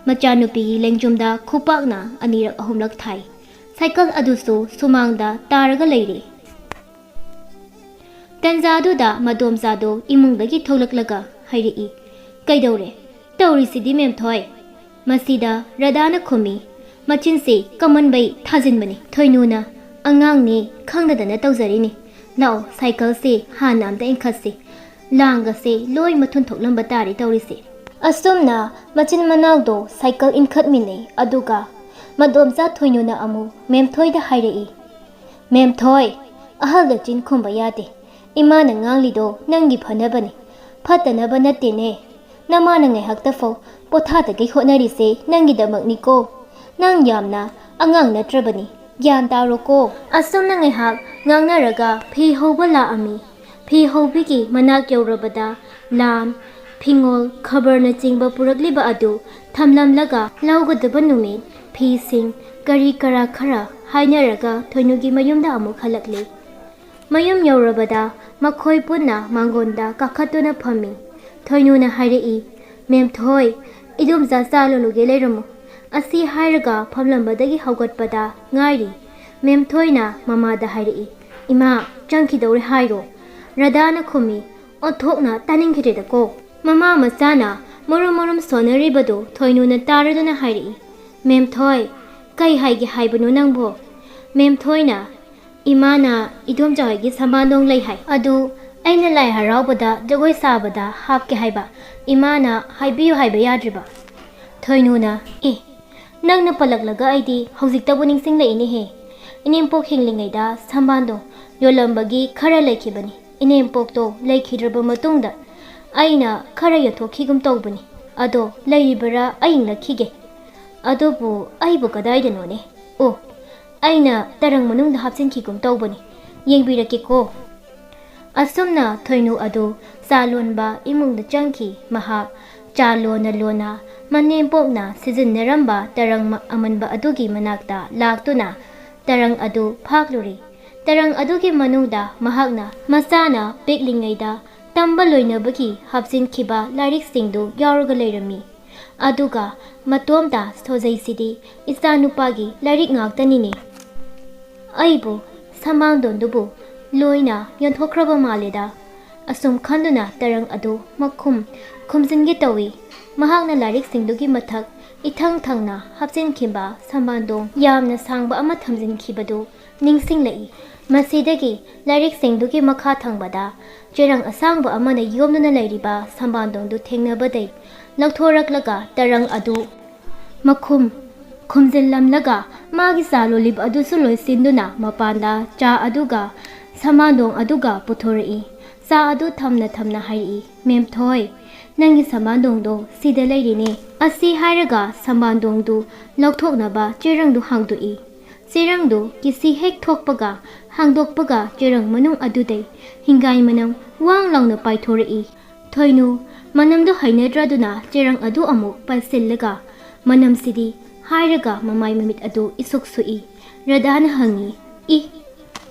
ꯃꯆꯥꯅꯨꯄꯤꯒꯤ ꯂꯦꯡꯖꯨꯝꯗ ꯈꯨꯄꯥꯛꯅ ꯑꯅꯤꯔꯛ ꯑꯍꯨꯝꯂꯛ ꯊꯥꯏ꯫ ꯁꯥꯏꯀꯜ ꯑꯗꯨꯁꯨ ꯁꯨꯃꯥꯡꯗ ꯇꯥꯔꯒ ꯂꯩꯔꯦ꯫ ꯇꯟꯖꯥꯗꯨꯗ ꯃꯗꯣꯝꯆꯥꯗꯣ ꯏꯃꯨꯡꯗꯒꯤ ꯊꯣꯛꯂꯛꯂꯒ ꯍꯥꯏꯔꯛꯏ, "ꯀꯩꯗꯧꯔꯦ? ꯇꯧꯔꯤꯁꯤꯗꯤ ꯃꯦꯝꯊꯣꯏ?" ꯃꯁꯤꯗ ꯔꯙꯥꯅ ꯈꯨꯝꯃꯤ, ꯃꯆꯤꯟꯁꯦ ꯀꯃꯟꯕꯩ ꯊꯥꯖꯤꯟꯕꯅꯤ꯫ ꯊꯣꯏꯅꯨꯅ, "ꯑꯉꯥꯡꯅꯦ, ꯈꯪꯗꯗꯅ ꯇꯧꯖꯔꯤꯅꯤ꯫ ꯂꯥꯛꯑꯣ, ꯁꯥꯏꯀꯜꯁꯦ ꯍꯥꯟꯅ ꯑꯝꯇ ꯏꯟꯈꯠꯁꯤ꯫ ꯂꯥꯡꯒꯁꯦ ꯂꯣꯏ ꯃꯊꯨꯟ ꯊꯣꯛꯂꯝꯕ ꯇꯥꯔꯦ ꯇꯧꯔꯤꯁꯦ꯫" ꯑꯁꯨꯝꯅ ꯃꯆꯤꯟ ꯃꯅꯥꯎꯗꯣ ꯁꯥꯏꯀꯜ ꯏꯟꯈꯠꯃꯤꯟꯅꯩ꯫ ꯑꯗꯨꯒ ꯃꯗꯣꯝꯆꯥ ꯊꯣꯏꯅꯨꯅ ꯑꯃꯨꯛ ꯃꯦꯝꯊꯣꯏꯗ ꯍꯥꯏꯔꯛꯏ, "ꯃꯦꯝꯊꯣꯏ, ꯑꯍꯜꯗ ꯆꯤꯟ ꯈꯨꯝꯕ ꯌꯥꯗꯦ꯫ ꯏꯃꯥꯅ ꯉꯥꯡꯂꯤꯗꯣ ꯅꯪꯒꯤ ꯐꯅꯕꯅꯤ, ꯐꯠꯇꯅꯕ ꯅꯠꯇꯦꯅꯦ꯫ ꯅꯃꯥꯅ ꯉꯥꯏꯍꯥꯛꯇ ꯐꯥꯎ ꯄꯣꯊꯥꯗꯒꯩ ꯍꯣꯠꯅꯔꯤꯁꯦ ꯅꯪꯒꯤꯗꯃꯛꯅꯤꯀꯣ꯫ ꯅꯪ ꯌꯥꯝꯅ ꯑꯉꯥꯡ ꯅꯠꯇ꯭ꯔꯕꯅꯤ, ꯒ꯭ꯌꯥꯟ ꯇꯥꯔꯣꯀꯣ꯫" ꯑꯁꯨꯝꯅ ꯉꯥꯏꯍꯥꯛ ꯉꯥꯡꯅꯔꯒ ꯐꯤ ꯍꯧꯕ ꯂꯥꯛꯑꯝꯃꯤ꯫ ꯐꯤ ꯍꯧꯕꯤꯒꯤ ꯃꯅꯥꯛ ꯌꯧꯔꯕꯗ ꯂꯥꯝ, ꯐꯤꯉꯣꯜ, ꯈꯕꯔꯅꯆꯤꯡꯕ ꯄꯨꯔꯛꯂꯤꯕ ꯑꯗꯨ ꯊꯝꯂꯝꯂꯒ ꯂꯧꯒꯗꯕ ꯅꯨꯃꯤꯠ, ꯐꯤꯁꯤꯡ, ꯀꯔꯤ ꯀꯔꯥ ꯈꯔ ꯍꯥꯏꯅꯔꯒ ꯊꯣꯏꯅꯨꯒꯤ ꯃꯌꯨꯝꯗ ꯑꯃꯨꯛ ꯍꯜꯂꯛꯂꯦ꯫ ꯃꯌꯨꯝ ꯌꯧꯔꯕꯗ ꯃꯈꯣꯏ ꯄꯨꯟꯅ ꯃꯥꯡꯒꯣꯟꯗ ꯀꯥꯈꯠꯇꯨꯅ ꯐꯝꯃꯤ꯫ ꯊꯣꯏꯅꯨꯅ ꯍꯥꯏꯔꯛꯏ, "ꯃꯦꯝꯊꯣꯏ, ꯏꯗꯣꯝꯆꯥ ꯆꯥ ꯂꯣꯜꯂꯨꯒꯦ, ꯂꯩꯔꯝꯃꯨ꯫" ꯑꯁꯤ ꯍꯥꯏꯔꯒ ꯐꯝꯂꯝꯕꯗꯒꯤ ꯍꯧꯒꯠꯄꯗ ꯉꯥꯏꯔꯤ꯫ ꯃꯦꯝꯊꯣꯏꯅ ꯃꯃꯥꯗ ꯍꯥꯏꯔꯛꯏ, "ꯏꯃꯥ, ꯆꯪꯈꯤꯗꯧꯔꯦ ꯍꯥꯏꯔꯣ꯫" ꯔꯥꯙꯥꯅ ꯈꯨꯝꯃꯤ, ꯑꯣꯟꯊꯣꯛꯅ ꯇꯥꯅꯤꯡꯈꯤꯗ꯭ꯔꯦꯗꯀꯣ꯫ ꯃꯃꯥ ꯃꯆꯥꯅ ꯃꯔꯨꯝ ꯃꯔꯨꯝ ꯁꯣꯟꯅꯔꯤꯕꯗꯨ ꯊꯣꯏꯅꯨꯅ ꯇꯥꯔꯗꯨꯅ ꯍꯥꯏꯔꯛꯏ, "ꯃꯦꯝꯊꯣꯏ, ꯀꯩ ꯍꯥꯏꯒꯦ ꯍꯥꯏꯕꯅꯣ ꯅꯪꯕꯣ?" ꯃꯦꯝꯊꯣꯏꯅ, "ꯏꯃꯥꯅ ꯏꯗꯣꯝꯆꯥ ꯍꯣꯏꯒꯤ ꯁꯝꯕꯥꯟꯗꯣꯡ ꯂꯩ ꯍꯥꯏ꯫ ꯑꯗꯨ ꯑꯩꯅ ꯂꯥꯏ ꯍꯔꯥꯎꯕꯗ ꯖꯒꯣꯏ ꯁꯥꯕꯗ ꯍꯥꯞꯀꯦ ꯍꯥꯏꯕ꯫ ꯏꯃꯥꯅ ꯍꯥꯏꯕꯤꯌꯨ ꯍꯥꯏꯕ ꯌꯥꯗ꯭ꯔꯤꯕ?" ꯊꯣꯏꯅꯨꯅ, "ꯑꯦ, ꯅꯪꯅ ꯄꯜꯂꯛꯂꯒ ꯑꯩꯗꯤ ꯍꯧꯖꯤꯛꯇꯕꯨ ꯅꯤꯡꯁꯤꯡꯂꯛꯏꯅꯦꯍꯦ꯫ ꯏꯅꯦꯝꯄꯣꯛ ꯍꯤꯡꯂꯤꯉꯩꯗ ꯁꯝꯕꯥꯟꯗꯣꯡ ꯌꯣꯜꯂꯝꯕꯒꯤ ꯈꯔ ꯂꯩꯈꯤꯕꯅꯤ꯫ ꯏꯅꯦꯝꯄꯣꯛꯇꯣ ꯂꯩꯈꯤꯗ꯭ꯔꯕ ꯃꯇꯨꯡꯗ ꯑꯩꯅ ꯈꯔ ꯌꯣꯟꯊꯣꯛꯈꯤꯒꯨꯝ ꯇꯧꯕꯅꯤ꯫ ꯑꯗꯣ ꯂꯩꯔꯤꯕꯔꯥ? ꯑꯩ ꯌꯦꯡꯂꯛꯈꯤꯒꯦ꯫ ꯑꯗꯨꯕꯨ ꯑꯩꯕꯨ ꯀꯗꯥꯏꯗꯅꯣꯅꯦ? ꯑꯣ, ꯑꯩꯅ ꯇꯔꯪ ꯃꯅꯨꯡꯗ ꯍꯥꯞꯆꯤꯟꯈꯤꯒꯨꯝ ꯇꯧꯕꯅꯤ꯫ ꯌꯦꯡꯕꯤꯔꯛꯀꯦꯀꯣ꯫" ꯑꯁꯨꯝꯅ ꯊꯣꯏꯅꯨ ꯑꯗꯨ ꯆꯥ ꯂꯣꯟꯕ ꯏꯃꯨꯡꯗ ꯆꯪꯈꯤ꯫ ꯃꯍꯥꯛ ꯆꯥ ꯂꯣꯟꯅ ꯂꯣꯟꯅ ꯃꯅꯦꯝꯄꯣꯛꯅ ꯁꯤꯖꯤꯟꯅꯔꯝꯕ ꯇꯔꯪ ꯃ-, ꯑꯃꯟꯕ ꯑꯗꯨꯒꯤ ꯃꯅꯥꯛꯇ ꯂꯥꯛꯇꯨꯅ ꯇꯔꯪ ꯑꯗꯨ ꯐꯥꯛꯂꯨꯔꯦ꯫ ꯇꯔꯪ ꯑꯗꯨꯒꯤ ꯃꯅꯨꯡꯗ ꯃꯍꯥꯛꯅ ꯃꯆꯥꯅ ꯄꯤꯛꯂꯤꯉꯩꯗ ꯇꯝꯕ ꯂꯣꯏꯅꯕꯒꯤ ꯍꯥꯞꯆꯤꯟꯈꯤꯕ ꯂꯥꯏꯔꯤꯛꯁꯤꯡꯗꯨ ꯌꯥꯎꯔꯒ ꯂꯩꯔꯝꯃꯤ꯫ ꯑꯗꯨꯒ ꯃꯇꯣꯝꯇ ꯁꯣꯖꯩꯁꯤꯗꯤ ꯏꯆꯥꯅꯨꯄꯥꯒꯤ ꯂꯥꯏꯔꯤꯛ ꯉꯥꯛꯇꯅꯤꯅꯦ꯫ ꯑꯩꯕꯨ ꯁꯝꯕꯥꯟꯗꯣꯟꯗꯨꯕꯨ ꯂꯣꯏꯅ ꯌꯣꯟꯊꯣꯛꯈ꯭ꯔꯕ ꯃꯥꯜꯂꯦꯗ꯫ ꯑꯁꯨꯝ ꯈꯟꯗꯨꯅ ꯇꯔꯪ ꯑꯗꯨ ꯃꯈꯨꯝ ꯈꯨꯝꯖꯤꯟꯒꯦ ꯇꯧꯏ꯫ ꯃꯍꯥꯛꯅ ꯂꯥꯏꯔꯤꯛꯁꯤꯡꯗꯨꯒꯤ ꯃꯊꯛ ꯏꯊꯪ ꯊꯪꯅ ꯍꯥꯞꯆꯤꯟꯈꯤꯕ ꯁꯝꯕꯥꯟꯗꯣꯡ ꯌꯥꯝꯅ ꯁꯥꯡꯕ ꯑꯃ ꯊꯝꯖꯤꯟꯈꯤꯕꯗꯨ ꯅꯤꯡꯁꯤꯡꯂꯛꯏ꯫ ꯃꯁꯤꯗꯒꯤ ꯂꯥꯏꯔꯤꯛꯁꯤꯡꯗꯨꯒꯤ ꯃꯈꯥ ꯊꯪꯕꯗ ꯆꯦꯔꯪ ꯑꯁꯥꯡꯕ ꯑꯃꯅ ꯌꯣꯝꯗꯨꯅ ꯂꯩꯔꯤꯕ ꯁꯝꯕꯥꯟꯗꯣꯡꯗꯨ ꯊꯦꯡꯅꯕꯗꯩ ꯂꯧꯊꯣꯔꯛꯂꯒ ꯇꯔꯪ ꯑꯗꯨ ꯃꯈꯨꯝ ꯈꯨꯝꯖꯤꯜꯂꯝꯂꯒ ꯃꯥꯒꯤ ꯆꯥ ꯂꯣꯜꯂꯤꯕ ꯑꯗꯨꯁꯨ ꯂꯣꯏꯁꯤꯟꯗꯨꯅ ꯃꯄꯥꯟꯗ ꯆꯥ ꯑꯗꯨꯒ ꯁꯝꯕꯥꯟꯗꯣꯡ ꯑꯗꯨꯒ ꯄꯨꯊꯣꯔꯛꯏ꯫ ꯆꯥ ꯑꯗꯨ ꯊꯝꯅ ꯊꯝꯅ ꯍꯥꯏꯔꯛꯏ, "ꯃꯦꯝꯊꯣꯏ, ꯅꯪꯒꯤ ꯁꯝꯕꯥꯟꯗꯣꯡꯗꯣ ꯁꯤꯗ ꯂꯩꯔꯤꯅꯦ꯫" ꯑꯁꯤ ꯍꯥꯏꯔꯒ ꯁꯝꯕꯥꯟꯗꯣꯡꯗꯨ ꯂꯧꯊꯣꯛꯅꯕ ꯆꯦꯔꯪꯗꯨ ꯍꯥꯡꯗꯣꯛꯏ꯫ ꯆꯦꯔꯪꯗꯨ ꯀꯤꯁꯤ ꯍꯦꯛ ꯊꯣꯛꯄꯒ, ꯍꯥꯡꯗꯣꯛꯄꯒ ꯆꯦꯔꯪ ꯃꯅꯨꯡ ꯑꯗꯨꯗꯩ ꯍꯤꯡꯒꯥꯏ ꯃꯅꯝ ꯋꯥꯡ ꯂꯥꯎꯅ ꯄꯥꯏꯊꯣꯔꯛꯏ꯫ ꯊꯣꯏꯅꯨ ꯃꯅꯝꯗꯨ ꯍꯩꯅꯗ꯭ꯔꯗꯨꯅ ꯆꯦꯔꯪ ꯑꯗꯨ ꯑꯃꯨꯛ ꯄꯥꯏꯁꯤꯜꯂꯒ, "ꯃꯅꯝꯁꯤꯗꯤ," ꯍꯥꯏꯔꯒ ꯃꯃꯥꯏ ꯃꯃꯤꯠ ꯑꯗꯨ ꯏꯁꯨꯛ ꯁꯨꯛꯏ꯫ ꯔꯙꯥꯅ ꯍꯪꯉꯤ, "ꯏ,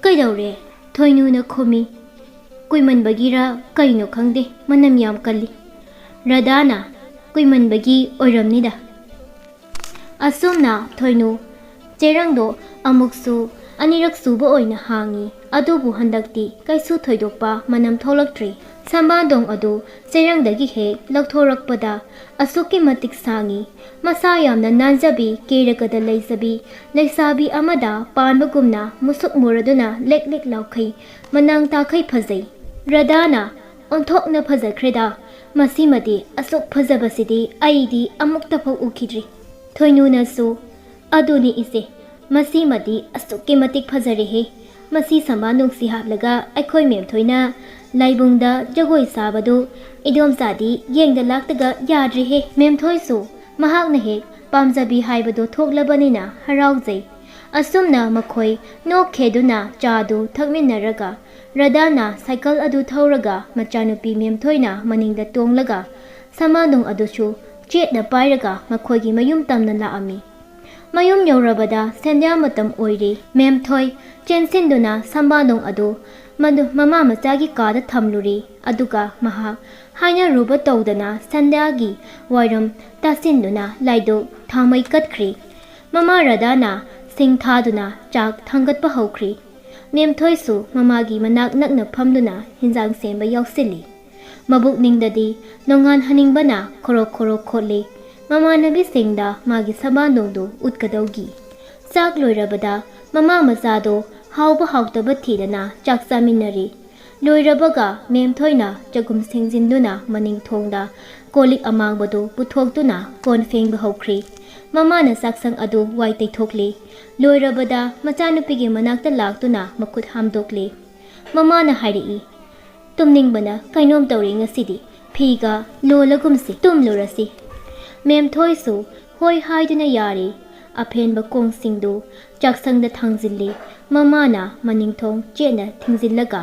ꯀꯩꯗꯧꯔꯦ?" ꯊꯣꯏꯅꯨꯅ ꯈꯨꯝꯃꯤ, "ꯀꯨꯏꯃꯟꯕꯒꯤꯔ ꯀꯩꯅꯣ ꯈꯪꯗꯦ, ꯃꯅꯝ ꯌꯥꯝ ꯀꯜꯂꯤ꯫" ꯔꯙꯥꯅ, "ꯀꯨꯏꯃꯟꯕꯒꯤ ꯑꯣꯏꯔꯝꯅꯤꯗ꯫" ꯑꯁꯨꯝꯅ ꯊꯣꯏꯅꯨ ꯆꯦꯔꯪꯗꯣ ꯑꯃꯨꯛꯁꯨ ꯑꯅꯤꯔꯛ ꯁꯨꯕ ꯑꯣꯏꯅ ꯍꯥꯡꯉꯤ, ꯑꯗꯨꯕꯨ ꯍꯟꯗꯛꯇꯤ ꯀꯩꯁꯨ ꯊꯣꯏꯗꯣꯛꯄ ꯃꯅꯝ ꯊꯣꯛꯂꯛꯇ꯭ꯔꯤ꯫ ꯁꯝꯕꯥꯟꯗꯣꯡ ꯑꯗꯨ ꯆꯦꯔꯪꯗꯒꯤ ꯍꯦꯛ ꯂꯧꯊꯣꯔꯛꯄꯗ ꯑꯁꯨꯛꯀꯤ ꯃꯇꯤꯛ ꯁꯥꯡꯉꯤ, ꯃꯁꯥ ꯌꯥꯝꯅ ꯅꯥꯟꯖꯕꯤ, ꯀꯦꯔꯒꯗ ꯂꯩꯖꯕꯤ ꯂꯩꯁꯥꯕꯤ ꯑꯃꯗ ꯄꯥꯟꯕꯒꯨꯝꯅ ꯃꯨꯁꯨꯛ ꯃꯨꯔꯗꯨꯅ ꯂꯦꯛ ꯂꯦꯛ ꯂꯥꯎꯈꯩ, ꯃꯅꯥꯡ ꯇꯥꯈꯩ ꯐꯖꯩ꯫ ꯔꯙꯥꯅ, "ꯑꯣꯟꯊꯣꯛꯅ ꯐꯖꯈ꯭ꯔꯦꯗ, ꯃꯁꯤꯃꯗꯤ, ꯑꯁꯨꯛ ꯐꯖꯕꯁꯤꯗꯤ ꯑꯩꯗꯤ ꯑꯃꯨꯛꯇꯐꯥꯎ ꯎꯈꯤꯗ꯭ꯔꯤ꯫" ꯊꯣꯏꯅꯨꯅꯁꯨ, "ꯑꯗꯨꯅꯤ ꯏꯆꯦ, ꯃꯁꯤꯃꯗꯤ ꯑꯁꯨꯛꯀꯤ ꯃꯇꯤꯛ ꯐꯖꯔꯦꯍꯦ꯫ ꯃꯁꯤ ꯁꯝꯕꯥꯟꯗꯣꯡꯁꯤ ꯍꯥꯞꯂꯒ ꯑꯩꯈꯣꯏ ꯃꯦꯝꯊꯣꯏꯅ ꯂꯥꯏꯕꯨꯡꯗ ꯖꯒꯣꯏ ꯁꯥꯕꯗꯨ ꯏꯗꯣꯝꯆꯥꯗꯤ ꯌꯦꯡꯗ ꯂꯥꯛꯇꯒ ꯌꯥꯗ꯭ꯔꯦꯍꯦ꯫" ꯃꯦꯝꯊꯣꯏꯁꯨ ꯃꯍꯥꯛꯅ ꯍꯦꯛ ꯄꯥꯝꯖꯕꯤ ꯍꯥꯏꯕꯗꯨ ꯊꯣꯛꯂꯕꯅꯤꯅ ꯍꯔꯥꯎꯖꯩ꯫ ꯑꯁꯨꯝꯅ ꯃꯈꯣꯏ ꯅꯣꯛꯈꯦꯗꯨꯅ ꯆꯥꯗꯨ ꯊꯛꯃꯤꯟꯅꯔꯒ ꯔꯙꯥꯅ ꯁꯥꯏꯀꯜ ꯑꯗꯨ ꯊꯧꯔꯒ ꯃꯆꯥꯅꯨꯄꯤ ꯃꯦꯝꯊꯣꯏꯅ ꯃꯅꯤꯡꯗ ꯇꯣꯡꯂꯒ ꯁꯝꯕꯥꯟꯗꯣꯡ ꯑꯗꯨꯁꯨ ꯆꯦꯠꯅ ꯄꯥꯏꯔꯒ ꯃꯈꯣꯏꯒꯤ ꯃꯌꯨꯝ ꯇꯝꯅ ꯂꯥꯛꯑꯝꯃꯤ꯫ ꯃꯌꯨꯝ ꯌꯧꯔꯕꯗ ꯁꯟꯙ꯭ꯌꯥ ꯃꯇꯝ ꯑꯣꯏꯔꯦ꯫ ꯃꯦꯝꯊꯣꯏ ꯆꯦꯟꯁꯤꯟꯗꯨꯅ ꯁꯝꯕꯥꯟꯗꯣꯡ ꯑꯗꯨ ꯃꯗꯨ ꯃꯃꯥ ꯃꯆꯥꯒꯤ ꯀꯥꯗ ꯊꯝꯂꯨꯔꯦ꯫ ꯑꯗꯨꯒ ꯃꯍꯥꯛ ꯍꯥꯏꯅꯔꯨꯕ ꯇꯧꯗꯅ ꯁꯟꯙ꯭ꯌꯥꯒꯤ ꯋꯥꯏꯔꯝ ꯇꯥꯁꯤꯟꯗꯨꯅ ꯂꯥꯏꯗꯨꯛ ꯊꯥꯎꯃꯩ ꯀꯠꯈ꯭ꯔꯦ꯫ ꯃꯃꯥ ꯔꯙꯥꯅ ꯁꯤꯡ ꯊꯥꯗꯨꯅ ꯆꯥꯛ ꯊꯥꯡꯒꯠꯄ ꯍꯧꯈ꯭ꯔꯦ꯫ ꯃꯦꯝꯊꯣꯏꯁꯨ ꯃꯃꯥꯒꯤ ꯃꯅꯥꯛ ꯅꯛꯅ ꯐꯝꯗꯨꯅ ꯍꯤꯟꯖꯥꯡ ꯁꯦꯝꯕ ꯌꯥꯎꯁꯤꯜꯂꯤ꯫ ꯃꯕꯨꯛꯅꯤꯡꯗꯗꯤ ꯅꯣꯡꯉꯥꯟꯍꯟꯅꯤꯡꯕꯅ ꯈꯣꯔꯣꯛ ꯈꯣꯔꯣꯛ ꯈꯣꯠꯂꯤ꯫ ꯃꯃꯥꯟꯅꯕꯤꯁꯤꯡꯗ ꯃꯥꯒꯤ ꯁꯝꯕꯥꯟꯗꯣꯡꯗꯨ ꯎꯠꯀꯗꯧꯒꯤ꯫ ꯆꯥꯛ ꯂꯣꯏꯔꯕꯗ ꯃꯃꯥ ꯃꯆꯥꯗꯣ ꯍꯥꯎꯕ ꯍꯥꯎꯇꯕ ꯊꯤꯗꯅ ꯆꯥꯛ ꯆꯥꯃꯤꯟꯅꯔꯤ꯫ ꯂꯣꯏꯔꯕꯒ ꯃꯦꯝꯊꯣꯏꯅ ꯆꯒꯨꯝ ꯁꯦꯡꯖꯤꯟꯗꯨꯅ ꯃꯅꯤꯡ ꯊꯣꯡꯗ ꯀꯣꯜꯂꯤꯛ ꯑꯃꯥꯡꯕꯗꯨ ꯄꯨꯊꯣꯛꯇꯨꯅ ꯀꯣꯟ ꯐꯦꯡꯕ ꯍꯧꯈ꯭ꯔꯦ꯫ ꯃꯃꯥꯅ ꯆꯥꯛꯁꯪ ꯑꯗꯨ ꯋꯥꯏ ꯇꯩꯊꯣꯛꯂꯤ꯫ ꯂꯣꯏꯔꯕꯗ ꯃꯆꯥꯅꯨꯄꯤꯒꯤ ꯃꯅꯥꯛꯇ ꯂꯥꯛꯇꯨꯅ ꯃꯈꯨꯠ ꯍꯥꯝꯗꯣꯛꯂꯤ꯫ ꯃꯃꯥꯅ ꯍꯥꯏꯔꯛꯏ, "ꯇꯨꯝꯅꯤꯡꯕꯅ ꯀꯩꯅꯣꯝ ꯇꯧꯔꯦ ꯉꯁꯤꯗꯤ꯫ ꯐꯤꯒ ꯂꯣꯜꯂꯒꯨꯝꯁꯤ, ꯇꯨꯝꯂꯨꯔꯁꯤ"꯫ ꯃꯦꯝꯊꯣꯏꯁꯨ ꯍꯣꯏ ꯍꯥꯏꯗꯨꯅ ꯌꯥꯔꯦ꯫ ꯑꯐꯦꯟꯕ ꯀꯣꯟꯁꯤꯡꯗꯨ ꯆꯥꯛꯁꯪꯗ ꯊꯥꯡꯖꯤꯜꯂꯤ꯫ ꯃꯃꯥꯅ ꯃꯅꯤꯡꯊꯣꯡ ꯆꯦꯠꯅ ꯊꯤꯡꯖꯤꯜꯂꯒ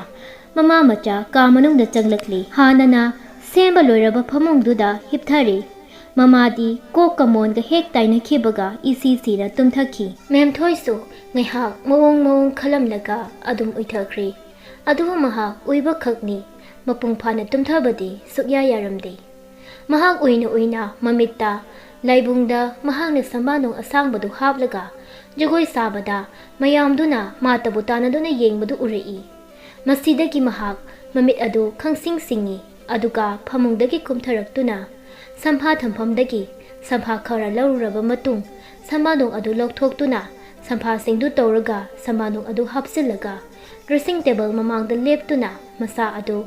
ꯃꯃꯥ ꯃꯆꯥ ꯀꯥ ꯃꯅꯨꯡꯗ ꯆꯪꯂꯛꯂꯤ꯫ ꯍꯥꯟꯅꯅ ꯁꯦꯝꯕ ꯂꯣꯏꯔꯕ ꯐꯃꯨꯡꯗꯨꯗ ꯍꯤꯞꯊꯔꯤ꯫ ꯃꯃꯥꯗꯤ ꯀꯣꯛꯀ ꯃꯣꯟꯒ ꯍꯦꯛ ꯇꯥꯏꯅꯈꯤꯕꯒ ꯏꯁꯤ ꯁꯤꯅ ꯇꯨꯝꯊꯈꯤ꯫ ꯃꯦꯝꯊꯣꯏꯁꯨ ꯉꯥꯏꯍꯥꯛ ꯃꯑꯣꯡ ꯃꯑꯣꯡ ꯈꯜꯂꯝꯂꯒ ꯑꯗꯨꯝ ꯎꯏꯊꯈ꯭ꯔꯤ꯫ ꯑꯗꯨꯕꯨ ꯃꯍꯥꯛ ꯎꯏꯕ ꯈꯛꯅꯤ, ꯃꯄꯨꯡ ꯐꯥꯅ ꯇꯨꯝꯊꯕꯗꯤ ꯁꯨꯛꯌꯥ ꯌꯥꯔꯝꯗꯦ꯫ ꯃꯍꯥꯛ ꯎꯏꯅ ꯎꯏꯅ ꯃꯃꯤꯠꯇ ꯂꯥꯏꯕꯨꯡꯗ ꯃꯍꯥꯛꯅ ꯁꯝꯕꯥꯟꯗꯣꯡ ꯑꯁꯥꯡꯕꯗꯨ ꯍꯥꯞꯂꯒ ꯖꯒꯣꯏ ꯁꯥꯕꯗ ꯃꯌꯥꯝꯗꯨꯅ ꯃꯥꯇꯕꯨ ꯇꯥꯟꯅꯗꯨꯅ ꯌꯦꯡꯕꯗꯨ ꯎꯔꯛꯏ꯫ ꯃꯁꯤꯗꯒꯤ ꯃꯍꯥꯛ ꯃꯃꯤꯠ ꯑꯗꯨ ꯈꯪꯁꯤꯡ ꯁꯤꯡꯏ, ꯑꯗꯨꯒ ꯐꯃꯨꯡꯗꯒꯤ ꯀꯨꯝꯊꯔꯛꯇꯨꯅ ꯁꯝꯐꯥ ꯊꯝꯐꯝꯗꯒꯤ ꯁꯝꯐꯥ ꯈꯔ ꯂꯧꯔꯨꯔꯕ ꯃꯇꯨꯡ ꯁꯝꯕꯥꯟꯗꯣꯡ ꯑꯗꯨ ꯂꯧꯊꯣꯛꯇꯨꯅ ꯁꯝꯐꯥꯁꯤꯡꯗꯨ ꯇꯧꯔꯒ ꯁꯝꯕꯥꯟꯗꯣꯡ ꯑꯗꯨ ꯍꯥꯞꯆꯤꯜꯂꯒ dressing table ꯃꯃꯥꯡꯗ ꯂꯦꯞꯇꯨꯅ ꯃꯁꯥ ꯑꯗꯨ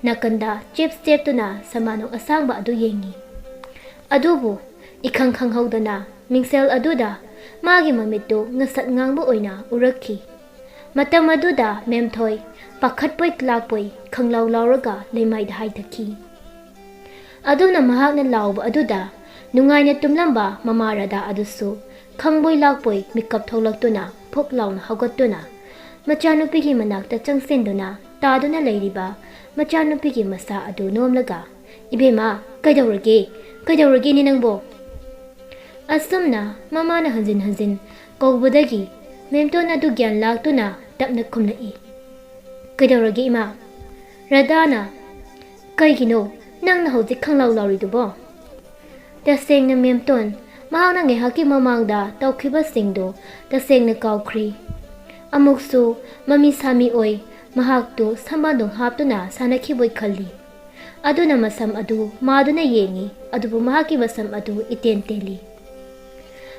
ꯅꯥꯀꯟꯗ ꯆꯦꯞ ꯆꯦꯞꯇꯨꯅ ꯁꯝꯕꯥꯟꯗꯣꯡ ꯑꯁꯥꯡꯕ ꯑꯗꯨ ꯌꯦꯡꯏ꯫ ꯑꯗꯨꯕꯨ ꯏꯈꯪ ꯈꯪꯍꯧꯗꯅ ꯃꯤꯡꯁꯦꯜ ꯑꯗꯨꯗ ꯃꯥꯒꯤ ꯃꯃꯤꯠꯇꯨ ꯉꯁꯠ ꯉꯥꯡꯕ ꯑꯣꯏꯅ ꯎꯔꯛꯈꯤ꯫ ꯃꯇꯝ ꯑꯗꯨꯗ ꯃꯦꯝꯊꯣꯏ ꯄꯥꯈꯠꯄꯣꯏ ꯀ꯭ꯂꯥꯛꯄꯣꯏ ꯈꯪꯂꯥꯎ ꯂꯥꯎꯔꯒ ꯂꯩꯃꯥꯏꯗ ꯍꯥꯏꯊꯈꯤ꯫ ꯑꯗꯨꯅ ꯃꯍꯥꯛꯅ ꯂꯥꯎꯕ ꯑꯗꯨꯗ ꯅꯨꯡꯉꯥꯏꯅ ꯇꯨꯝꯂꯝꯕ ꯃꯃꯥ ꯔꯥꯙꯥ ꯑꯗꯨꯁꯨ ꯈꯪꯕꯣꯏ ꯂꯥꯛꯄꯣꯏ ꯃꯤꯀꯞ ꯊꯣꯛꯂꯛꯇꯨꯅ ꯐꯨꯛ ꯂꯥꯎꯅ ꯍꯧꯒꯠꯇꯨꯅ ꯃꯆꯥꯅꯨꯄꯤꯒꯤ ꯃꯅꯥꯛꯇ ꯆꯪꯁꯤꯟꯗꯨꯅ ꯇꯥꯗꯨꯅ ꯂꯩꯔꯤꯕ ꯃꯆꯥꯅꯨꯄꯤꯒꯤ ꯃꯁꯥ ꯑꯗꯨ ꯅꯣꯝꯂꯒ, "ꯏꯕꯦꯝꯃ, ꯀꯩꯗꯧꯔꯒꯦ? ꯀꯩꯗꯧꯔꯒꯦꯅꯦ ꯅꯪꯕꯣ?" ꯑꯁꯨꯝꯅ ꯃꯃꯥꯅ ꯍꯟꯖꯤꯟ ꯍꯟꯖꯤꯟ ꯀꯧꯕꯗꯒꯤ ꯃꯦꯝꯇꯣꯟ ꯑꯗꯨ ꯒ꯭ꯌꯥꯟ ꯂꯥꯛꯇꯨꯅ ꯇꯞꯅ ꯈꯨꯝꯂꯛꯏ, "ꯀꯩꯗꯧꯔꯒꯦ ꯏꯃꯥ?" ꯔꯥꯙꯥꯅ, "ꯀꯩꯒꯤꯅꯣ ꯅꯪꯅ ꯍꯧꯖꯤꯛ ꯈꯪꯂꯥꯎ ꯂꯥꯎꯔꯤꯗꯨꯕꯣ?" ꯇꯁꯦꯡꯅ ꯃꯦꯝꯇꯣꯟ, ꯃꯍꯥꯛꯅ ꯉꯥꯏꯍꯥꯛꯀꯤ ꯃꯃꯥꯡꯗ ꯇꯧꯈꯤꯕꯁꯤꯡꯗꯨ ꯇꯁꯦꯡꯅ ꯀꯥꯎꯈ꯭ꯔꯤ꯫ ꯑꯃꯨꯛꯁꯨ ꯃꯃꯤ ꯁꯥꯃꯤ ꯑꯣꯏ ꯃꯍꯥꯛꯇꯨ ꯁꯝꯕꯥꯟꯗꯣꯡ ꯍꯥꯞꯇꯨꯅ ꯁꯥꯟꯅꯈꯤꯕꯣꯏ ꯈꯜꯂꯤ꯫ ꯑꯗꯨꯅ ꯃꯁꯝ ꯑꯗꯨ ꯃꯥꯗꯨꯅ ꯌꯦꯡꯏ, ꯑꯗꯨꯕꯨ ꯃꯍꯥꯛꯀꯤ ꯃꯁꯝ ꯑꯗꯨ ꯏꯇꯦꯟ ꯇꯦꯜꯂꯤ꯫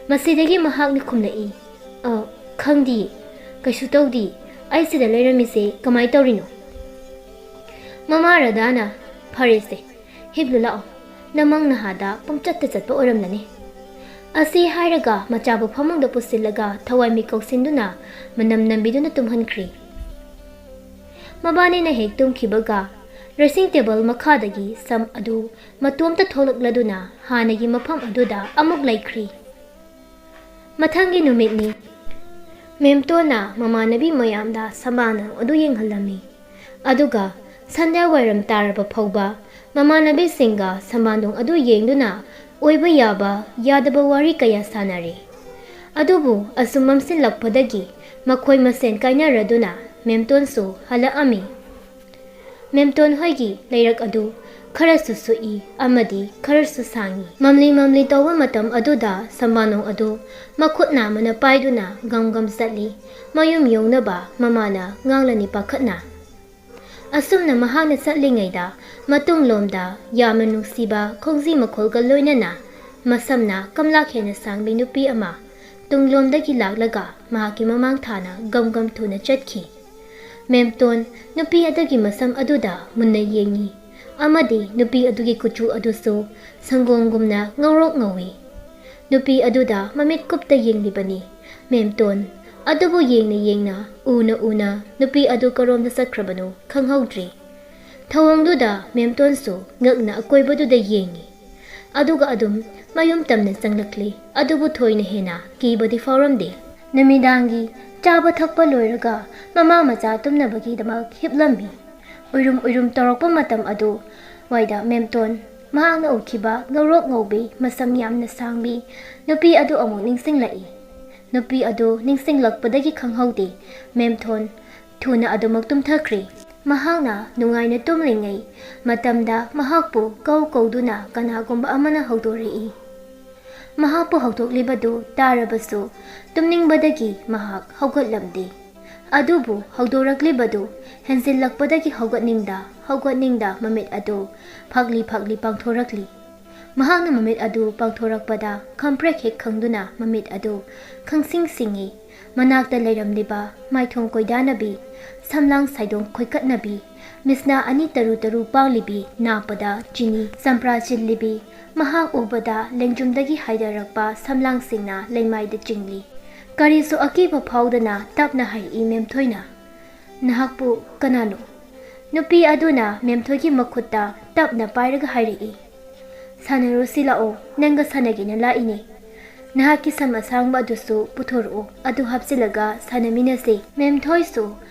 ꯃꯁꯤꯗꯒꯤ ꯃꯍꯥꯛꯅ ꯈꯨꯝꯂꯛꯏ, "ꯑ, ꯈꯪꯗꯤꯌꯦ, ꯀꯩꯁꯨ ꯇꯧꯗꯤꯌꯦ, ꯑꯩ ꯁꯤꯗ ꯂꯩꯔꯝꯃꯤꯁꯦ ꯀꯃꯥꯏ ꯇꯧꯔꯤꯅꯣ?" ꯃꯃꯥ ꯔꯥꯙꯥꯅ, "ꯐꯔꯦꯁꯦ, ꯍꯤꯞꯂꯨ ꯂꯥꯛꯑꯣ, ꯅꯃꯪ ꯅꯍꯥꯗ ꯄꯪꯆꯠꯇ ꯆꯠꯄ ꯑꯣꯏꯔꯝꯂꯅꯤ꯫ ꯑꯁꯤ ꯍꯥꯏꯔꯒ ꯃꯆꯥꯕꯨ ꯐꯃꯨꯡꯗ ꯄꯨꯁꯤꯜꯂꯒ ꯊꯋꯥꯏ ꯃꯤꯠ ꯀꯧꯁꯤꯟꯗꯨꯅ ꯃꯅꯝ ꯅꯝꯕꯤꯗꯨꯅ ꯇꯨꯝꯍꯟꯈ꯭ꯔꯤ꯫ ꯃꯕꯥꯅꯤꯅ ꯍꯦꯛ ꯇꯨꯝꯈꯤꯕꯒ dressing table ꯃꯈꯥꯗꯒꯤ ꯁꯝ ꯑꯗꯨ ꯃꯇꯣꯝꯇ ꯊꯣꯛꯂꯛꯂꯗꯨꯅ ꯍꯥꯟꯅꯒꯤ ꯃꯐꯝ ꯑꯗꯨꯗ ꯑꯃꯨꯛ ꯂꯩꯈ꯭ꯔꯤ꯫ ꯃꯊꯪꯒꯤ ꯅꯨꯃꯤꯠꯅꯤ꯫ ꯃꯦꯝꯇꯣꯟꯅ ꯃꯃꯥꯟꯅꯕꯤ ꯃꯌꯥꯝꯗ ꯁꯝꯕꯥꯟꯗꯣꯡ ꯑꯗꯨ ꯌꯦꯡꯍꯜꯂꯝꯃꯤ꯫ ꯑꯗꯨꯒ ꯁꯟꯙ꯭ꯌꯥ ꯋꯥꯏꯔꯝ ꯇꯥꯔꯕ ꯐꯥꯎꯕ ꯃꯃꯥꯟꯅꯕꯤꯁꯤꯡꯒ ꯁꯝꯕꯥꯟꯗꯣꯡ ꯑꯗꯨ ꯌꯦꯡꯗꯨꯅ ꯑꯣꯏꯕ ꯌꯥꯕ ꯌꯥꯗꯕ ꯋꯥꯔꯤ ꯀꯌꯥ ꯁꯥꯟꯅꯔꯦ꯫ ꯑꯗꯨꯕꯨ ꯑꯁꯨꯝ ꯃꯝꯁꯤꯜꯂꯛꯄꯗꯒꯤ ꯃꯈꯣꯏ ꯃꯁꯦꯟ ꯀꯥꯏꯅꯔꯗꯨꯅ ꯃꯦꯝꯇꯣꯟꯁꯨ ꯍꯜꯂꯛꯑꯝꯃꯤ꯫ ꯃꯦꯝꯇꯣꯟ ꯍꯣꯏꯒꯤ ꯂꯩꯔꯛ ꯑꯗꯨ ꯈꯔꯁꯨ ꯁꯨꯛꯏ ꯑꯃꯗꯤ ꯈꯔꯁꯨ ꯁꯥꯡꯏ꯫ ꯃꯝꯂꯤ ꯃꯝꯂꯤ ꯇꯧꯕ ꯃꯇꯝ ꯑꯗꯨꯗ ꯁꯝꯕꯥꯟꯗꯣꯡ ꯑꯗꯨ ꯃꯈꯨꯠ ꯅꯥꯝꯃꯅ ꯄꯥꯏꯗꯨꯅ ꯒꯝ ꯒꯝ ꯆꯠꯂꯤ꯫ ꯃꯌꯨꯝ ꯌꯧꯅꯕ ꯃꯃꯥꯅ ꯉꯥꯡꯂꯅꯤ ꯄꯥꯈꯠꯅ꯫ ꯑꯁꯨꯝꯅ ꯃꯍꯥꯛꯅ ꯆꯠꯂꯤꯉꯩꯗ ꯃꯇꯨꯡꯂꯣꯝꯗ ꯌꯥꯝꯅ ꯅꯨꯡꯁꯤꯕ ꯈꯣꯡꯖꯤ ꯃꯈꯣꯜꯒ ꯂꯣꯏꯅꯅ ꯃꯁꯝꯅ ꯀꯝꯂꯥꯛ ꯍꯦꯟꯅ ꯁꯥꯡꯕꯤ ꯅꯨꯄꯤ ꯑꯃ ꯇꯨꯡꯂꯣꯝꯗꯒꯤ ꯂꯥꯛꯂꯒ ꯃꯍꯥꯛꯀꯤ ꯃꯃꯥꯡ ꯊꯥꯅ ꯒꯝ ꯒꯝ ꯊꯨꯅ ꯆꯠꯈꯤ꯫ ꯃꯦꯝꯇꯣꯟ ꯅꯨꯄꯤ ꯑꯗꯨꯒꯤ ꯃꯁꯝ ꯑꯗꯨꯗ ꯃꯨꯟꯅ ꯌꯦꯡꯉꯤ ꯑꯃꯗꯤ ꯅꯨꯄꯤ ꯑꯗꯨꯒꯤ ꯀꯨꯆꯨ ꯑꯗꯨꯁꯨ ꯁꯪꯒꯣꯝꯒꯨꯝꯅ ꯉꯧꯔꯣꯛ ꯉꯧꯏ꯫ ꯅꯨꯄꯤ ꯑꯗꯨꯗ ꯃꯃꯤꯠ ꯀꯨꯞꯇ ꯌꯦꯡꯂꯤꯕꯅꯤ ꯃꯦꯝꯇꯣꯟ꯫ ꯑꯗꯨꯕꯨ ꯌꯦꯡꯅ ꯌꯦꯡꯅ, ꯎꯅ ꯎꯅ ꯅꯨꯄꯤ ꯑꯗꯨ ꯀꯔꯣꯝꯗ ꯆꯠꯈ꯭ꯔꯕꯅꯣ ꯈꯪꯍꯧꯗ꯭ꯔꯤ꯫ ꯊꯧꯑꯣꯡꯗꯨꯗ ꯃꯦꯝꯇꯣꯟꯁꯨ ꯉꯛꯅ ꯑꯀꯣꯏꯕꯗꯨꯗ ꯌꯦꯡꯉꯤ꯫ ꯑꯗꯨꯒ ꯑꯗꯨꯝ ꯃꯌꯨꯝ ꯇꯝꯅ ꯆꯪꯂꯛꯂꯤ꯫ ꯑꯗꯨꯕꯨ ꯊꯣꯏꯅ ꯍꯦꯟꯅ ꯀꯤꯕꯗꯤ ꯐꯥꯎꯔꯝꯗꯦ꯫ ꯅꯨꯃꯤꯗꯥꯡꯒꯤ ꯆꯥꯕ ꯊꯛꯄ ꯂꯣꯏꯔꯒ ꯃꯃꯥ ꯃꯆꯥ ꯇꯨꯝꯅꯕꯒꯤꯗꯃꯛ ꯍꯤꯞꯂꯝꯃꯤ꯫ ꯎꯏꯔꯨꯝ ꯎꯏꯔꯨꯝ ꯇꯧꯔꯛꯄ ꯃꯇꯝ ꯑꯗꯨ ꯋꯥꯏꯗ ꯃꯦꯝꯇꯣꯟ ꯃꯍꯥꯛꯅ ꯎꯈꯤꯕ ꯉꯧꯔꯣꯛ ꯉꯧꯕꯤ ꯃꯁꯝ ꯌꯥꯝꯅ ꯁꯥꯡꯕꯤ ꯅꯨꯄꯤ ꯑꯗꯨ ꯑꯃꯨꯛ ꯅꯤꯡꯁꯤꯡꯂꯛꯏ꯫ ꯅꯨꯄꯤ ꯑꯗꯨ ꯅꯤꯡꯁꯤꯡꯂꯛꯄꯗꯒꯤ ꯈꯪꯍꯧꯗꯦ ꯃꯦꯝꯇꯣꯟ ꯊꯨꯅ ꯑꯗꯨꯃꯛ ꯇꯨꯝꯊꯈ꯭ꯔꯦ꯫ ꯃꯍꯥꯛꯅ ꯅꯨꯡꯉꯥꯏꯅ ꯇꯨꯝꯂꯤꯉꯩ ꯃꯇꯝꯗ ꯃꯍꯥꯛꯄꯨ ꯀꯧ ꯀꯧꯗꯨꯅ ꯀꯅꯥꯒꯨꯝꯕ ꯑꯃꯅ ꯍꯧꯗꯣꯔꯛꯏ꯫ ꯃꯍꯥꯛꯄꯨ ꯍꯧꯗꯣꯛꯂꯤꯕꯗꯨ ꯇꯥꯔꯕꯁꯨ ꯇꯨꯝꯅꯤꯡꯕꯗꯒꯤ ꯃꯍꯥꯛ ꯍꯧꯒꯠꯂꯝꯗꯦ꯫ ꯑꯗꯨꯕꯨ ꯍꯧꯗꯣꯔꯛꯂꯤꯕꯗꯨ ꯍꯦꯟꯖꯤꯜꯂꯛꯄꯗꯒꯤ ꯍꯧꯒꯠꯅꯤꯡꯗ ꯍꯧꯒꯠꯅꯤꯡꯗ ꯃꯃꯤꯠ ꯑꯗꯨ ꯐꯥꯛꯂꯤ ꯐꯥꯛꯂꯤ ꯄꯥꯡꯊꯣꯔꯛꯂꯤ꯫ ꯃꯍꯥꯛꯅ ꯃꯃꯤꯠ ꯑꯗꯨ ꯄꯥꯡꯊꯣꯔꯛꯄꯗ ꯈꯪꯄ꯭ꯔꯦꯛ ꯍꯦꯛ ꯈꯪꯗꯨꯅ ꯃꯃꯤꯠ ꯑꯗꯨ ꯈꯪꯁꯤꯡ ꯁꯤꯡꯏ꯫ ꯃꯅꯥꯛꯇ ꯂꯩꯔꯝꯂꯤꯕ ꯃꯥꯏꯊꯣꯡ ꯀꯣꯏꯗꯥꯅꯕꯤ, ꯁꯝꯂꯥꯡ ꯁꯥꯏꯗꯣꯡ ꯈꯣꯏꯀꯠꯅꯕꯤ, ꯃꯤꯁꯅꯥ ꯑꯅꯤ ꯇꯔꯨ ꯇꯔꯨ ꯄꯥꯡꯂꯤꯕꯤ ꯅꯥꯞꯄꯗ ꯆꯤꯅꯤ ꯆꯝꯄ꯭ꯔꯥ ꯆꯤꯜꯂꯤꯕꯤ, ꯃꯍꯥꯛ ꯎꯕꯗ ꯂꯦꯡꯖꯨꯝꯗꯒꯤ ꯍꯥꯏꯊꯔꯛꯄ ꯁꯝꯂꯥꯡꯁꯤꯡꯅ ꯂꯩꯃꯥꯏꯗ ꯆꯤꯡꯂꯤ꯫ ꯀꯔꯤꯁꯨ ꯑꯀꯤꯕ ꯐꯥꯎꯗꯅ ꯇꯞꯅ ꯍꯥꯏꯔꯛꯏ ꯃꯦꯝꯊꯣꯏꯅ, "ꯅꯍꯥꯛꯄꯨ ꯀꯅꯥꯅꯣ?" ꯅꯨꯄꯤ ꯑꯗꯨꯅ ꯃꯦꯝꯊꯣꯏꯒꯤ ꯃꯈꯨꯠꯇ ꯇꯞꯅ ꯄꯥꯏꯔꯒ ꯍꯥꯏꯔꯛꯏ, "ꯁꯥꯟꯅꯔꯨꯁꯤ ꯂꯥꯛꯑꯣ, ꯅꯪꯒ ꯁꯥꯟꯅꯒꯦꯅ ꯂꯥꯛꯏꯅꯦ꯫ ꯅꯍꯥꯛꯀꯤ ꯁꯝ ꯑꯁꯥꯡꯕ ꯑꯗꯨꯁꯨ ꯄꯨꯊꯣꯔꯛꯑꯣ, ꯑꯗꯨ ꯍꯥꯞꯆꯤꯜꯂꯒ ꯁꯥꯟꯅꯃꯤꯟꯅꯁꯤ꯫" ꯃꯦꯝꯊꯣꯏꯁꯨ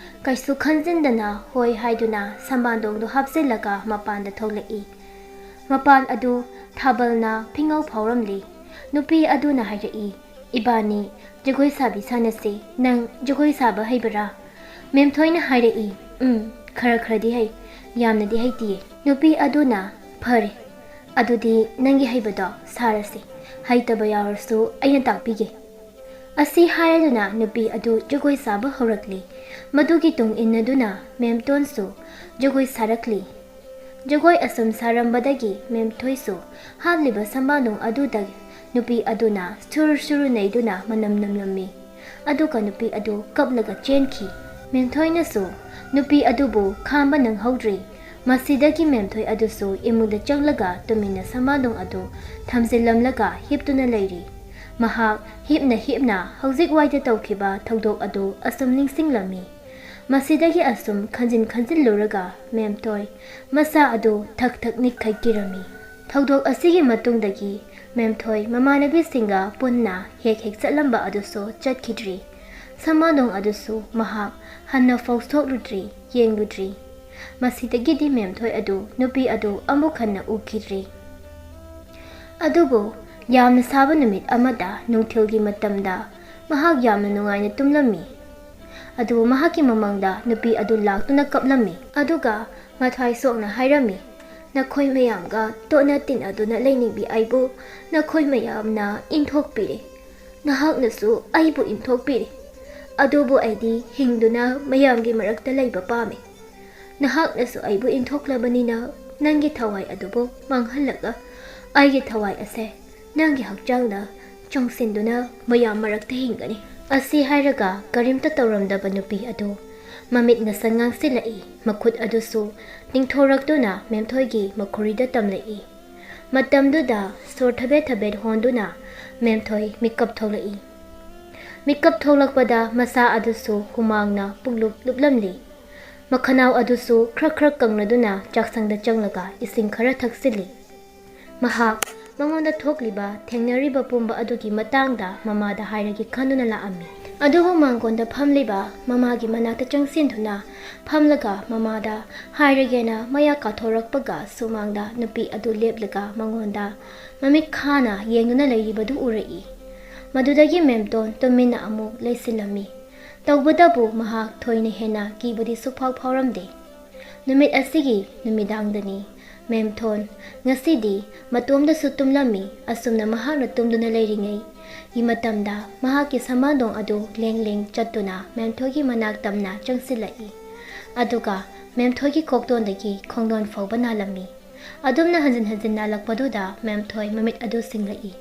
ꯀꯩꯁꯨ ꯈꯟꯖꯤꯟꯗꯅ ꯍꯣꯏ ꯍꯥꯏꯗꯨꯅ ꯁꯝꯕꯥꯟꯗꯣꯡꯗꯨ ꯍꯥꯞꯆꯤꯜꯂꯒ ꯃꯄꯥꯟꯗ ꯊꯣꯛꯂꯛꯏ꯫ ꯃꯄꯥꯟ ꯑꯗꯨ ꯊꯥꯕꯜꯅ ꯐꯤꯉꯧ ꯐꯥꯎꯔꯝꯂꯤ꯫ ꯅꯨꯄꯤ ꯑꯗꯨꯅ ꯍꯥꯏꯔꯛꯏ, "ꯏꯕꯥꯅꯤ ꯖꯒꯣꯏ ꯁꯥꯕꯤ ꯁꯥꯟꯅꯁꯤ꯫ ꯅꯪ ꯖꯒꯣꯏ ꯁꯥꯕ ꯍꯩꯕꯔꯥ?" ꯃꯦꯝꯊꯣꯏꯅ ꯍꯥꯏꯔꯛꯏ, "ꯎꯝ, ꯈꯔ ꯈꯔꯗꯤ ꯍꯩ, ꯌꯥꯝꯅꯗꯤ ꯍꯩꯇꯤꯌꯦ꯫" ꯅꯨꯄꯤ ꯑꯗꯨꯅ, "ꯐꯔꯦ, ꯑꯗꯨꯗꯤ ꯅꯪꯒꯤ ꯍꯩꯕꯗꯣ ꯁꯥꯔꯁꯤ꯫ ꯍꯩꯇꯕ ꯌꯥꯎꯔꯁꯨ ꯑꯩꯅ ꯇꯥꯛꯄꯤꯒꯦ꯫" ꯑꯁꯤ ꯍꯥꯏꯔꯗꯨꯅ ꯅꯨꯄꯤ ꯑꯗꯨ ꯖꯒꯣꯏ ꯁꯥꯕ ꯍꯧꯔꯛꯂꯤ꯫ ꯃꯗꯨꯒꯤ ꯇꯨꯡ ꯏꯟꯅꯗꯨꯅ ꯃꯦꯝꯇꯣꯟꯁꯨ ꯖꯒꯣꯏ ꯁꯥꯔꯛꯂꯤ꯫ ꯖꯒꯣꯏ ꯑꯁꯨꯝ ꯁꯥꯔꯝꯕꯗꯒꯤ ꯃꯦꯝꯊꯣꯏꯁꯨ ꯍꯥꯞꯂꯤꯕ ꯁꯝꯕꯥꯅꯨꯡ ꯑꯗꯨꯗ ꯅꯨꯄꯤ ꯑꯗꯨꯅ ꯁꯨꯔ ꯁꯨꯔ ꯅꯩꯗꯨꯅ ꯃꯅꯝ ꯅꯝꯂꯝꯃꯤ꯫ ꯑꯗꯨꯒ ꯅꯨꯄꯤ ꯑꯗꯨ ꯀꯞꯂꯒ ꯆꯦꯟꯈꯤ꯫ ꯃꯦꯝꯊꯣꯏꯅꯁꯨ ꯅꯨꯄꯤ ꯑꯗꯨꯕꯨ ꯈꯥꯝꯕ ꯅꯪꯍꯧꯗ꯭ꯔꯤ꯫ ꯃꯁꯤꯗꯒꯤ ꯃꯦꯝꯊꯣꯏ ꯑꯗꯨꯁꯨ ꯏꯃꯨꯡꯗ ꯆꯪꯂꯒ ꯇꯨꯃꯤꯟꯅ ꯁꯝꯕꯥꯅꯨꯡ ꯑꯗꯨ ꯊꯝꯖꯤꯜꯂꯝꯂꯒ ꯍꯤꯞꯇꯨꯅ ꯂꯩꯔꯤ꯫ ꯃꯍꯥꯛ ꯍꯤꯞꯅ ꯍꯤꯞꯅ ꯍꯧꯖꯤꯛ ꯋꯥꯏꯗ ꯇꯧꯈꯤꯕ ꯊꯧꯗꯣꯛ ꯑꯗꯨ ꯑꯁꯨꯝ ꯅꯤꯡꯁꯤꯡꯂꯝꯃꯤ꯫ ꯃꯁꯤꯗꯒꯤ ꯑꯁꯨꯝ ꯈꯟꯖꯤꯟ ꯈꯟꯖꯤꯜꯂꯨꯔꯒ ꯃꯦꯝꯊꯣꯏ ꯃꯁꯥ ꯑꯗꯨ ꯊꯛ ꯊꯛ ꯅꯤꯛꯈꯩ ꯀꯤꯔꯝꯃꯤ꯫ ꯊꯧꯗꯣꯛ ꯑꯁꯤꯒꯤ ꯃꯇꯨꯡꯗꯒꯤ ꯃꯦꯝꯊꯣꯏ ꯃꯃꯥꯟꯅꯕꯤꯁꯤꯡꯒ ꯄꯨꯟꯅ ꯍꯦꯛ ꯍꯦꯛ ꯆꯠꯂꯝꯕ ꯑꯗꯨꯁꯨ ꯆꯠꯈꯤꯗ꯭ꯔꯤ꯫ ꯁꯝꯕꯥꯅꯨꯡ ꯑꯗꯨꯁꯨ ꯃꯍꯥꯛ ꯍꯟꯅ ꯐꯥꯎ ꯁꯣꯛꯂꯨꯗ꯭ꯔꯤ, ꯌꯦꯡꯂꯨꯗ꯭ꯔꯤ꯫ ꯃꯁꯤꯗꯒꯤꯗꯤ ꯃꯦꯝꯊꯣꯏ ꯑꯗꯨ ꯅꯨꯄꯤ ꯑꯗꯨ ꯑꯃꯨꯛ ꯍꯟꯅ ꯎꯈꯤꯗ꯭ꯔꯤ꯫ ꯑꯗꯨꯕꯨ ꯌꯥꯝꯅ ꯁꯥꯕ ꯅꯨꯃꯤꯠ ꯑꯃꯗ ꯅꯨꯡꯊꯤꯜꯒꯤ ꯃꯇꯝꯗ ꯃꯍꯥꯛ ꯌꯥꯝꯅ ꯅꯨꯡꯉꯥꯏꯅ ꯇꯨꯝꯂꯝꯃꯤ꯫ ꯑꯗꯨꯕꯨ ꯃꯍꯥꯛꯀꯤ ꯃꯃꯥꯡꯗ ꯅꯨꯄꯤ ꯑꯗꯨ ꯂꯥꯛꯇꯨꯅ ꯀꯞꯂꯝꯃꯤ꯫ ꯑꯗꯨꯒ ꯃꯊ꯭ꯋꯥꯏ ꯁꯣꯛꯅ ꯍꯥꯏꯔꯝꯃꯤ, "ꯅꯈꯣꯏ ꯃꯌꯥꯝꯒ ꯇꯣꯠꯅ ꯇꯤꯟꯅꯗꯨꯅ ꯂꯩꯅꯤꯡꯕꯤ ꯑꯩꯕꯨ ꯅꯈꯣꯏ ꯃꯌꯥꯝꯅ ꯏꯟꯊꯣꯛꯄꯤꯔꯦ꯫ ꯅꯍꯥꯛꯅꯁꯨ ꯑꯩꯕꯨ ꯏꯟꯊꯣꯛꯄꯤꯔꯦ꯫ ꯑꯗꯨꯕꯨ ꯑꯩꯗꯤ ꯍꯤꯡꯗꯨꯅ ꯃꯌꯥꯝꯒꯤ ꯃꯔꯛꯇ ꯂꯩꯕ ꯄꯥꯝꯃꯤ꯫ ꯅꯍꯥꯛꯅꯁꯨ ꯑꯩꯕꯨ ꯏꯟꯊꯣꯛꯂꯕꯅꯤꯅ ꯅꯪꯒꯤ ꯊꯋꯥꯏ ꯑꯗꯨꯕꯨ ꯃꯥꯡꯍꯜꯂꯒ ꯑꯩꯒꯤ ꯊꯋꯥꯏ ꯑꯁꯦ ꯅꯪꯒꯤ ꯍꯛꯆꯥꯡꯗ ꯆꯪꯁꯤꯟꯗꯨꯅ ꯃꯌꯥꯝ ꯃꯔꯛꯇ ꯍꯤꯡꯒꯅꯤ꯫" ꯑꯁꯤ ꯍꯥꯏꯔꯒ ꯀꯔꯤꯝꯇ ꯇꯧꯔꯝꯗꯕ ꯅꯨꯄꯤ ꯑꯗꯨ ꯃꯃꯤꯠ ꯉꯁꯪ ꯉꯥꯡꯁꯤꯜꯂꯛꯏ, ꯃꯈꯨꯠ ꯑꯗꯨꯁꯨ ꯇꯤꯡꯊꯣꯔꯛꯇꯨꯅ ꯃꯦꯝꯊꯣꯏꯒꯤ ꯃꯈꯨꯔꯤꯗ ꯇꯝꯂꯛꯏ꯫ ꯃꯇꯝꯗꯨꯗ ꯁꯣꯔ ꯊꯕꯦꯠ ꯊꯕꯦꯠ ꯍꯣꯟꯗꯨꯅ ꯃꯦꯝꯊꯣꯏ ꯃꯤꯀꯞ ꯊꯣꯛꯂꯛꯏ꯫ ꯃꯤꯀꯞ ꯊꯣꯛꯂꯛꯄꯗ ꯃꯁꯥ ꯑꯗꯨꯁꯨ ꯍꯨꯃꯥꯡꯅ ꯄꯨꯡꯂꯨꯞ ꯂꯨꯞꯂꯝꯂꯤ꯫ ꯃꯈꯅꯥꯎ ꯑꯗꯨꯁꯨ ꯈ꯭ꯔꯛ ꯈ꯭ꯔꯛ ꯀꯪꯂꯗꯨꯅ ꯆꯥꯛꯁꯪꯗ ꯆꯪꯂꯒ ꯏꯁꯤꯡ ꯈꯔ ꯊꯛꯆꯤꯜꯂꯤ꯫ ꯃꯍꯥꯛ ꯃꯉꯣꯟꯗ ꯊꯣꯛꯂꯤꯕ, ꯊꯦꯡꯅꯔꯤꯕ ꯄꯨꯝꯕ ꯑꯗꯨꯒꯤ ꯃꯇꯥꯡꯗ ꯃꯃꯥꯗ ꯍꯥꯏꯔꯒꯦ ꯈꯟꯗꯨꯅ ꯂꯥꯛꯑꯝꯃꯤ꯫ ꯑꯗꯨꯕꯨ ꯃꯥꯡꯒꯣꯟꯗ ꯐꯝꯂꯤꯕ ꯃꯃꯥꯒꯤ ꯃꯅꯥꯛꯇ ꯆꯪꯁꯤꯟꯗꯨꯅ ꯐꯝꯂꯒ ꯃꯃꯥꯗ ꯍꯥꯏꯔꯒꯦꯅ ꯃꯌꯥ ꯀꯥꯊꯣꯔꯛꯄꯒ ꯁꯨꯃꯥꯡꯗ ꯅꯨꯄꯤ ꯑꯗꯨ ꯂꯦꯞꯂꯒ ꯃꯉꯣꯟꯗ ꯃꯃꯤꯠ ꯈꯥꯅ ꯌꯦꯡꯗꯨꯅ ꯂꯩꯔꯤꯕꯗꯨ ꯎꯔꯛꯏ꯫ ꯃꯗꯨꯗꯒꯤ ꯃꯦꯝꯇꯣꯟ ꯇꯨꯃꯤꯟꯅ ꯑꯃꯨꯛ ꯂꯩꯁꯤꯜꯂꯝꯃꯤ꯫ ꯇꯧꯕꯇꯕꯨ ꯃꯍꯥꯛ ꯊꯣꯏꯅ ꯍꯦꯟꯅ ꯀꯤꯕꯗꯤ ꯁꯨꯛꯐꯥꯎ ꯐꯥꯎꯔꯝꯗꯦ꯫ ꯅꯨꯃꯤꯠ ꯑꯁꯤꯒꯤ ꯅꯨꯃꯤꯗꯥꯡꯗꯅꯤ꯫ ꯃꯦꯝꯊꯣꯟ ꯉꯁꯤꯗꯤ ꯃꯇꯣꯝꯗꯁꯨ ꯇꯨꯝꯂꯝꯃꯤ꯫ ꯑꯁꯨꯝꯅ ꯃꯍꯥꯛꯅ ꯇꯨꯝꯗꯨꯅ ꯂꯩꯔꯤꯉꯩꯒꯤ ꯃꯇꯝꯗ ꯃꯍꯥꯛꯀꯤ ꯁꯃꯥꯗꯣꯡ ꯑꯗꯨ ꯂꯦꯡ ꯂꯦꯡ ꯆꯠꯇꯨꯅ ꯃꯦꯝꯊꯣꯏꯒꯤ ꯃꯅꯥꯛ ꯇꯝꯅ ꯆꯪꯁꯤꯜꯂꯛꯏ꯫ ꯑꯗꯨꯒ ꯃꯦꯝꯊꯣꯏꯒꯤ ꯀꯣꯛꯇꯣꯟꯗꯒꯤ ꯈꯣꯡꯗꯣꯟ ꯐꯥꯎꯕ ꯅꯥꯜꯂꯝꯃꯤ꯫ ꯑꯗꯨꯝꯅ ꯍꯟꯖꯤꯟ ꯍꯟꯖꯤꯟ ꯅꯥꯜꯂꯛꯄꯗꯨꯗ ꯃꯦꯝꯊꯣꯏ ꯃꯃꯤꯠ ꯑꯗꯨ ꯁꯤꯡꯂꯛꯏ꯫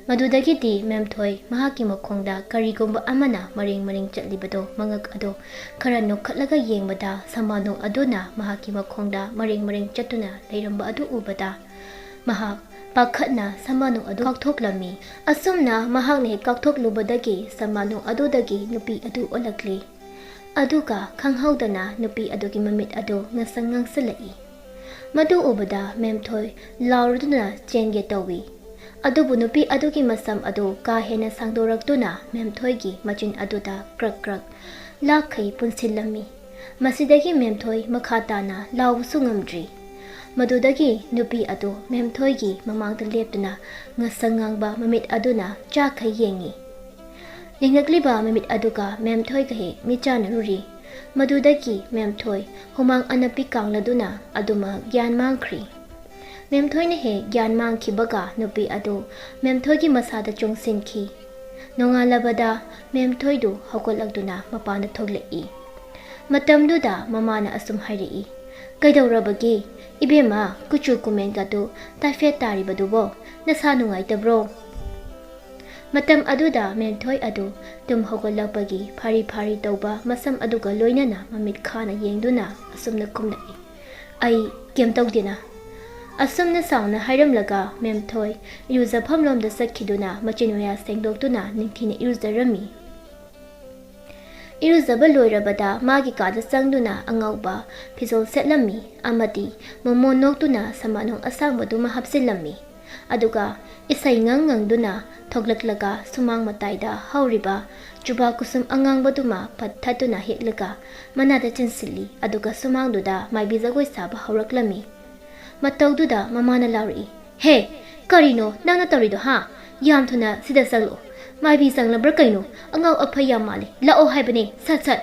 ꯃꯗꯨꯗꯒꯤꯗꯤ ꯃꯦꯝꯊꯣꯏ ꯃꯍꯥꯛꯀꯤ ꯃꯈꯣꯡꯗ ꯀꯔꯤꯒꯨꯝꯕ ꯑꯃꯅ ꯃꯔꯦꯡ ꯃꯔꯦꯡ ꯆꯠꯂꯤꯕꯗꯨ ꯃꯉꯛ ꯑꯗꯨ ꯈꯔ ꯅꯣꯛꯈꯠꯂꯒ ꯌꯦꯡꯕꯗ ꯁꯃꯥꯗꯣꯡ ꯑꯗꯨꯅ ꯃꯍꯥꯛꯀꯤ ꯃꯈꯣꯡꯗ ꯃꯔꯦꯡ ꯃꯔꯦꯡ ꯆꯠꯇꯨꯅ ꯂꯩꯔꯝꯕ ꯑꯗꯨ ꯎꯕꯗ ꯃꯍꯥꯛ ꯄꯥꯈꯠꯅ ꯁꯃꯥꯗꯣꯡ ꯑꯗꯨ ꯀꯥꯎꯊꯣꯛꯂꯝꯃꯤ꯫ ꯑꯁꯨꯝꯅ ꯃꯍꯥꯛꯅ ꯍꯦꯛ ꯀꯥꯎꯊꯣꯛꯂꯨꯕꯗꯒꯤ ꯁꯃꯥꯗꯣꯡ ꯑꯗꯨꯗꯒꯤ ꯅꯨꯄꯤ ꯑꯗꯨ ꯑꯣꯜꯂꯛꯂꯤ꯫ ꯑꯗꯨꯒ ꯈꯪꯍꯧꯗꯅ ꯅꯨꯄꯤ ꯑꯗꯨꯒꯤ ꯃꯃꯤꯠ ꯑꯗꯨ ꯉꯁꯪ ꯉꯥꯡꯁꯤꯜꯂꯛꯏ꯫ ꯃꯗꯨ ꯎꯕꯗ ꯃꯦꯝꯊꯣꯏ ꯂꯥꯎꯔꯗꯨꯅ ꯆꯦꯟꯒꯦ ꯇꯧꯏ꯫ ꯑꯗꯨꯕꯨ ꯅꯨꯄꯤ ꯑꯗꯨꯒꯤ ꯃꯁꯝ ꯑꯗꯨ ꯀꯥ ꯍꯦꯟꯅ ꯁꯥꯡꯗꯣꯔꯛꯇꯨꯅ ꯃꯦꯝꯊꯣꯏꯒꯤ ꯃꯆꯤꯟ ꯑꯗꯨꯗ ꯀ꯭ꯔꯛ ꯀ꯭ꯔꯛ ꯂꯥꯛꯈꯩ ꯄꯨꯟꯁꯤꯜꯂꯝꯃꯤ꯫ ꯃꯁꯤꯗꯒꯤ ꯃꯦꯝꯊꯣꯏ ꯃꯈꯥ ꯇꯥꯅ ꯂꯥꯎꯕꯁꯨ ꯉꯝꯗ꯭ꯔꯤ꯫ ꯃꯗꯨꯗꯒꯤ ꯅꯨꯄꯤ ꯑꯗꯨ ꯃꯦꯝꯊꯣꯏꯒꯤ ꯃꯃꯥꯡꯗ ꯂꯦꯞꯇꯨꯅ ꯉꯁꯪ ꯉꯥꯡꯕ ꯃꯃꯤꯠ ꯑꯗꯨꯅ ꯆꯥꯛꯈꯩ ꯌꯦꯡꯏ꯫ ꯌꯦꯡꯂꯛꯂꯤꯕ ꯃꯃꯤꯠ ꯑꯗꯨꯒ ꯃꯦꯝꯊꯣꯏꯒ ꯍꯦꯛ ꯃꯤꯠꯆꯥꯟꯅꯔꯨꯔꯤ꯫ ꯃꯗꯨꯗꯒꯤ ꯃꯦꯝꯊꯣꯏ ꯍꯨꯃꯥꯡ ꯑꯅꯞꯄꯤ ꯀꯥꯡꯂꯗꯨꯅ ꯑꯗꯨꯃꯛ ꯒ꯭ꯌꯥꯟ ꯃꯥꯡꯈ꯭ꯔꯤ꯫ ꯃꯦꯝꯊꯣꯏꯅ ꯍꯦꯛ ꯒ꯭ꯌꯥꯟ ꯃꯥꯡꯈꯤꯕꯒ ꯅꯨꯄꯤ ꯑꯗꯨ ꯃꯦꯝꯊꯣꯏꯒꯤ ꯃꯁꯥꯗ ꯆꯣꯡꯁꯤꯟꯈꯤ꯫ ꯅꯣꯡꯉꯥꯜꯂꯕꯗ ꯃꯦꯝꯊꯣꯏꯗꯨ ꯍꯧꯒꯠꯂꯛꯇꯨꯅ ꯃꯄꯥꯟꯗ ꯊꯣꯛꯂꯛꯏ꯫ ꯃꯇꯝꯗꯨꯗ ꯃꯃꯥꯅ ꯑꯁꯨꯝ ꯍꯥꯏꯔꯛꯏ, "ꯀꯩꯗꯧꯔꯕꯒꯦ? ꯏꯕꯦꯝꯃ, ꯀꯨꯆꯨ ꯀꯨꯃꯦꯟꯒꯗꯨ ꯇꯥꯏꯐꯦꯠ ꯇꯥꯔꯤꯕꯗꯨꯕꯣ? ꯅꯁꯥ ꯅꯨꯡꯉꯥꯏꯇꯕ꯭ꯔꯣ?" ꯃꯇꯝ ꯑꯗꯨꯗ ꯃꯦꯝꯊꯣꯏ ꯑꯗꯨ ꯇꯨꯝ ꯍꯧꯒꯠꯂꯛꯄꯒꯤ ꯐꯥꯔꯤ ꯐꯥꯔꯤ ꯇꯧꯕ ꯃꯁꯝ ꯑꯗꯨꯒ ꯂꯣꯏꯅꯅ ꯃꯃꯤꯠ ꯈꯥꯅ ꯌꯦꯡꯗꯨꯅ ꯑꯁꯨꯝꯅ ꯈꯨꯝꯂꯛꯏ, "ꯑꯩ ꯀꯩꯝ ꯇꯧꯗꯦꯅ"꯫ ꯑꯁꯨꯝꯅ ꯁꯥꯎꯅ ꯍꯥꯏꯔꯝꯂꯒ ꯃꯦꯝꯊꯣꯏ ꯏꯔꯨꯖꯐꯝꯂꯣꯝꯗ ꯆꯠꯈꯤꯗꯨꯅ ꯃꯆꯤꯟ ꯃꯌꯥ ꯁꯦꯡꯗꯣꯛꯇꯨꯅ ꯅꯤꯡꯊꯤꯅ ꯏꯔꯨꯖꯔꯝꯃꯤ꯫ ꯏꯔꯨꯖꯕ ꯂꯣꯏꯔꯕꯗ ꯃꯥꯒꯤ ꯀꯥꯗ ꯆꯪꯗꯨꯅ ꯑꯉꯧꯕ ꯐꯤꯖꯣꯜ ꯁꯦꯠꯂꯝꯃꯤ ꯑꯃꯗꯤ ꯃꯣꯃꯣꯟ ꯅꯣꯛꯇꯨꯅ ꯁꯃꯥꯅꯣꯡ ꯑꯁꯥꯡꯕꯗꯨꯃ ꯍꯥꯞꯆꯤꯜꯂꯝꯃꯤ꯫ ꯑꯗꯨꯒ ꯏꯁꯩ ꯉꯪ ꯉꯪꯗꯨꯅ ꯊꯣꯛꯂꯛꯂꯒ ꯁꯨꯃꯥꯡ ꯃꯇꯥꯏꯗ ꯍꯧꯔꯤꯕ ꯆꯨꯕꯥꯛ ꯀꯨꯁꯨꯝ ꯑꯉꯥꯡꯕꯗꯨꯃ ꯐꯠ ꯊꯠꯇꯨꯅ ꯍꯦꯛꯂꯒ ꯃꯅꯥꯗ ꯆꯤꯟꯁꯤꯜꯂꯤ꯫ ꯑꯗꯨꯒ ꯁꯨꯃꯥꯡꯗꯨꯗ ꯃꯥꯏꯕꯤ ꯖꯒꯣꯏ ꯁꯥꯕ ꯍꯧꯔꯛꯂꯝꯃꯤ꯫ ꯃꯇꯧꯗꯨꯗ ꯃꯃꯥꯅ ꯂꯥꯎꯔꯛꯏ, "ꯍꯦ, ꯀꯔꯤꯅꯣ ꯅꯪꯅ ꯇꯧꯔꯤꯗꯣ ꯍꯥ? ꯌꯥꯝ ꯊꯨꯅ ꯁꯤꯗ ꯆꯪꯂꯛꯑꯣ꯫ ꯃꯥꯏꯕꯤ ꯆꯪꯂꯕ꯭ꯔꯥ ꯀꯩꯅꯣ? ꯑꯉꯥꯎ ꯑꯐꯩ ꯌꯥꯝ ꯃꯥꯜꯂꯤ꯫ ꯂꯥꯛꯑꯣ ꯍꯥꯏꯕꯅꯦ, ꯁꯠ ꯁꯠ!"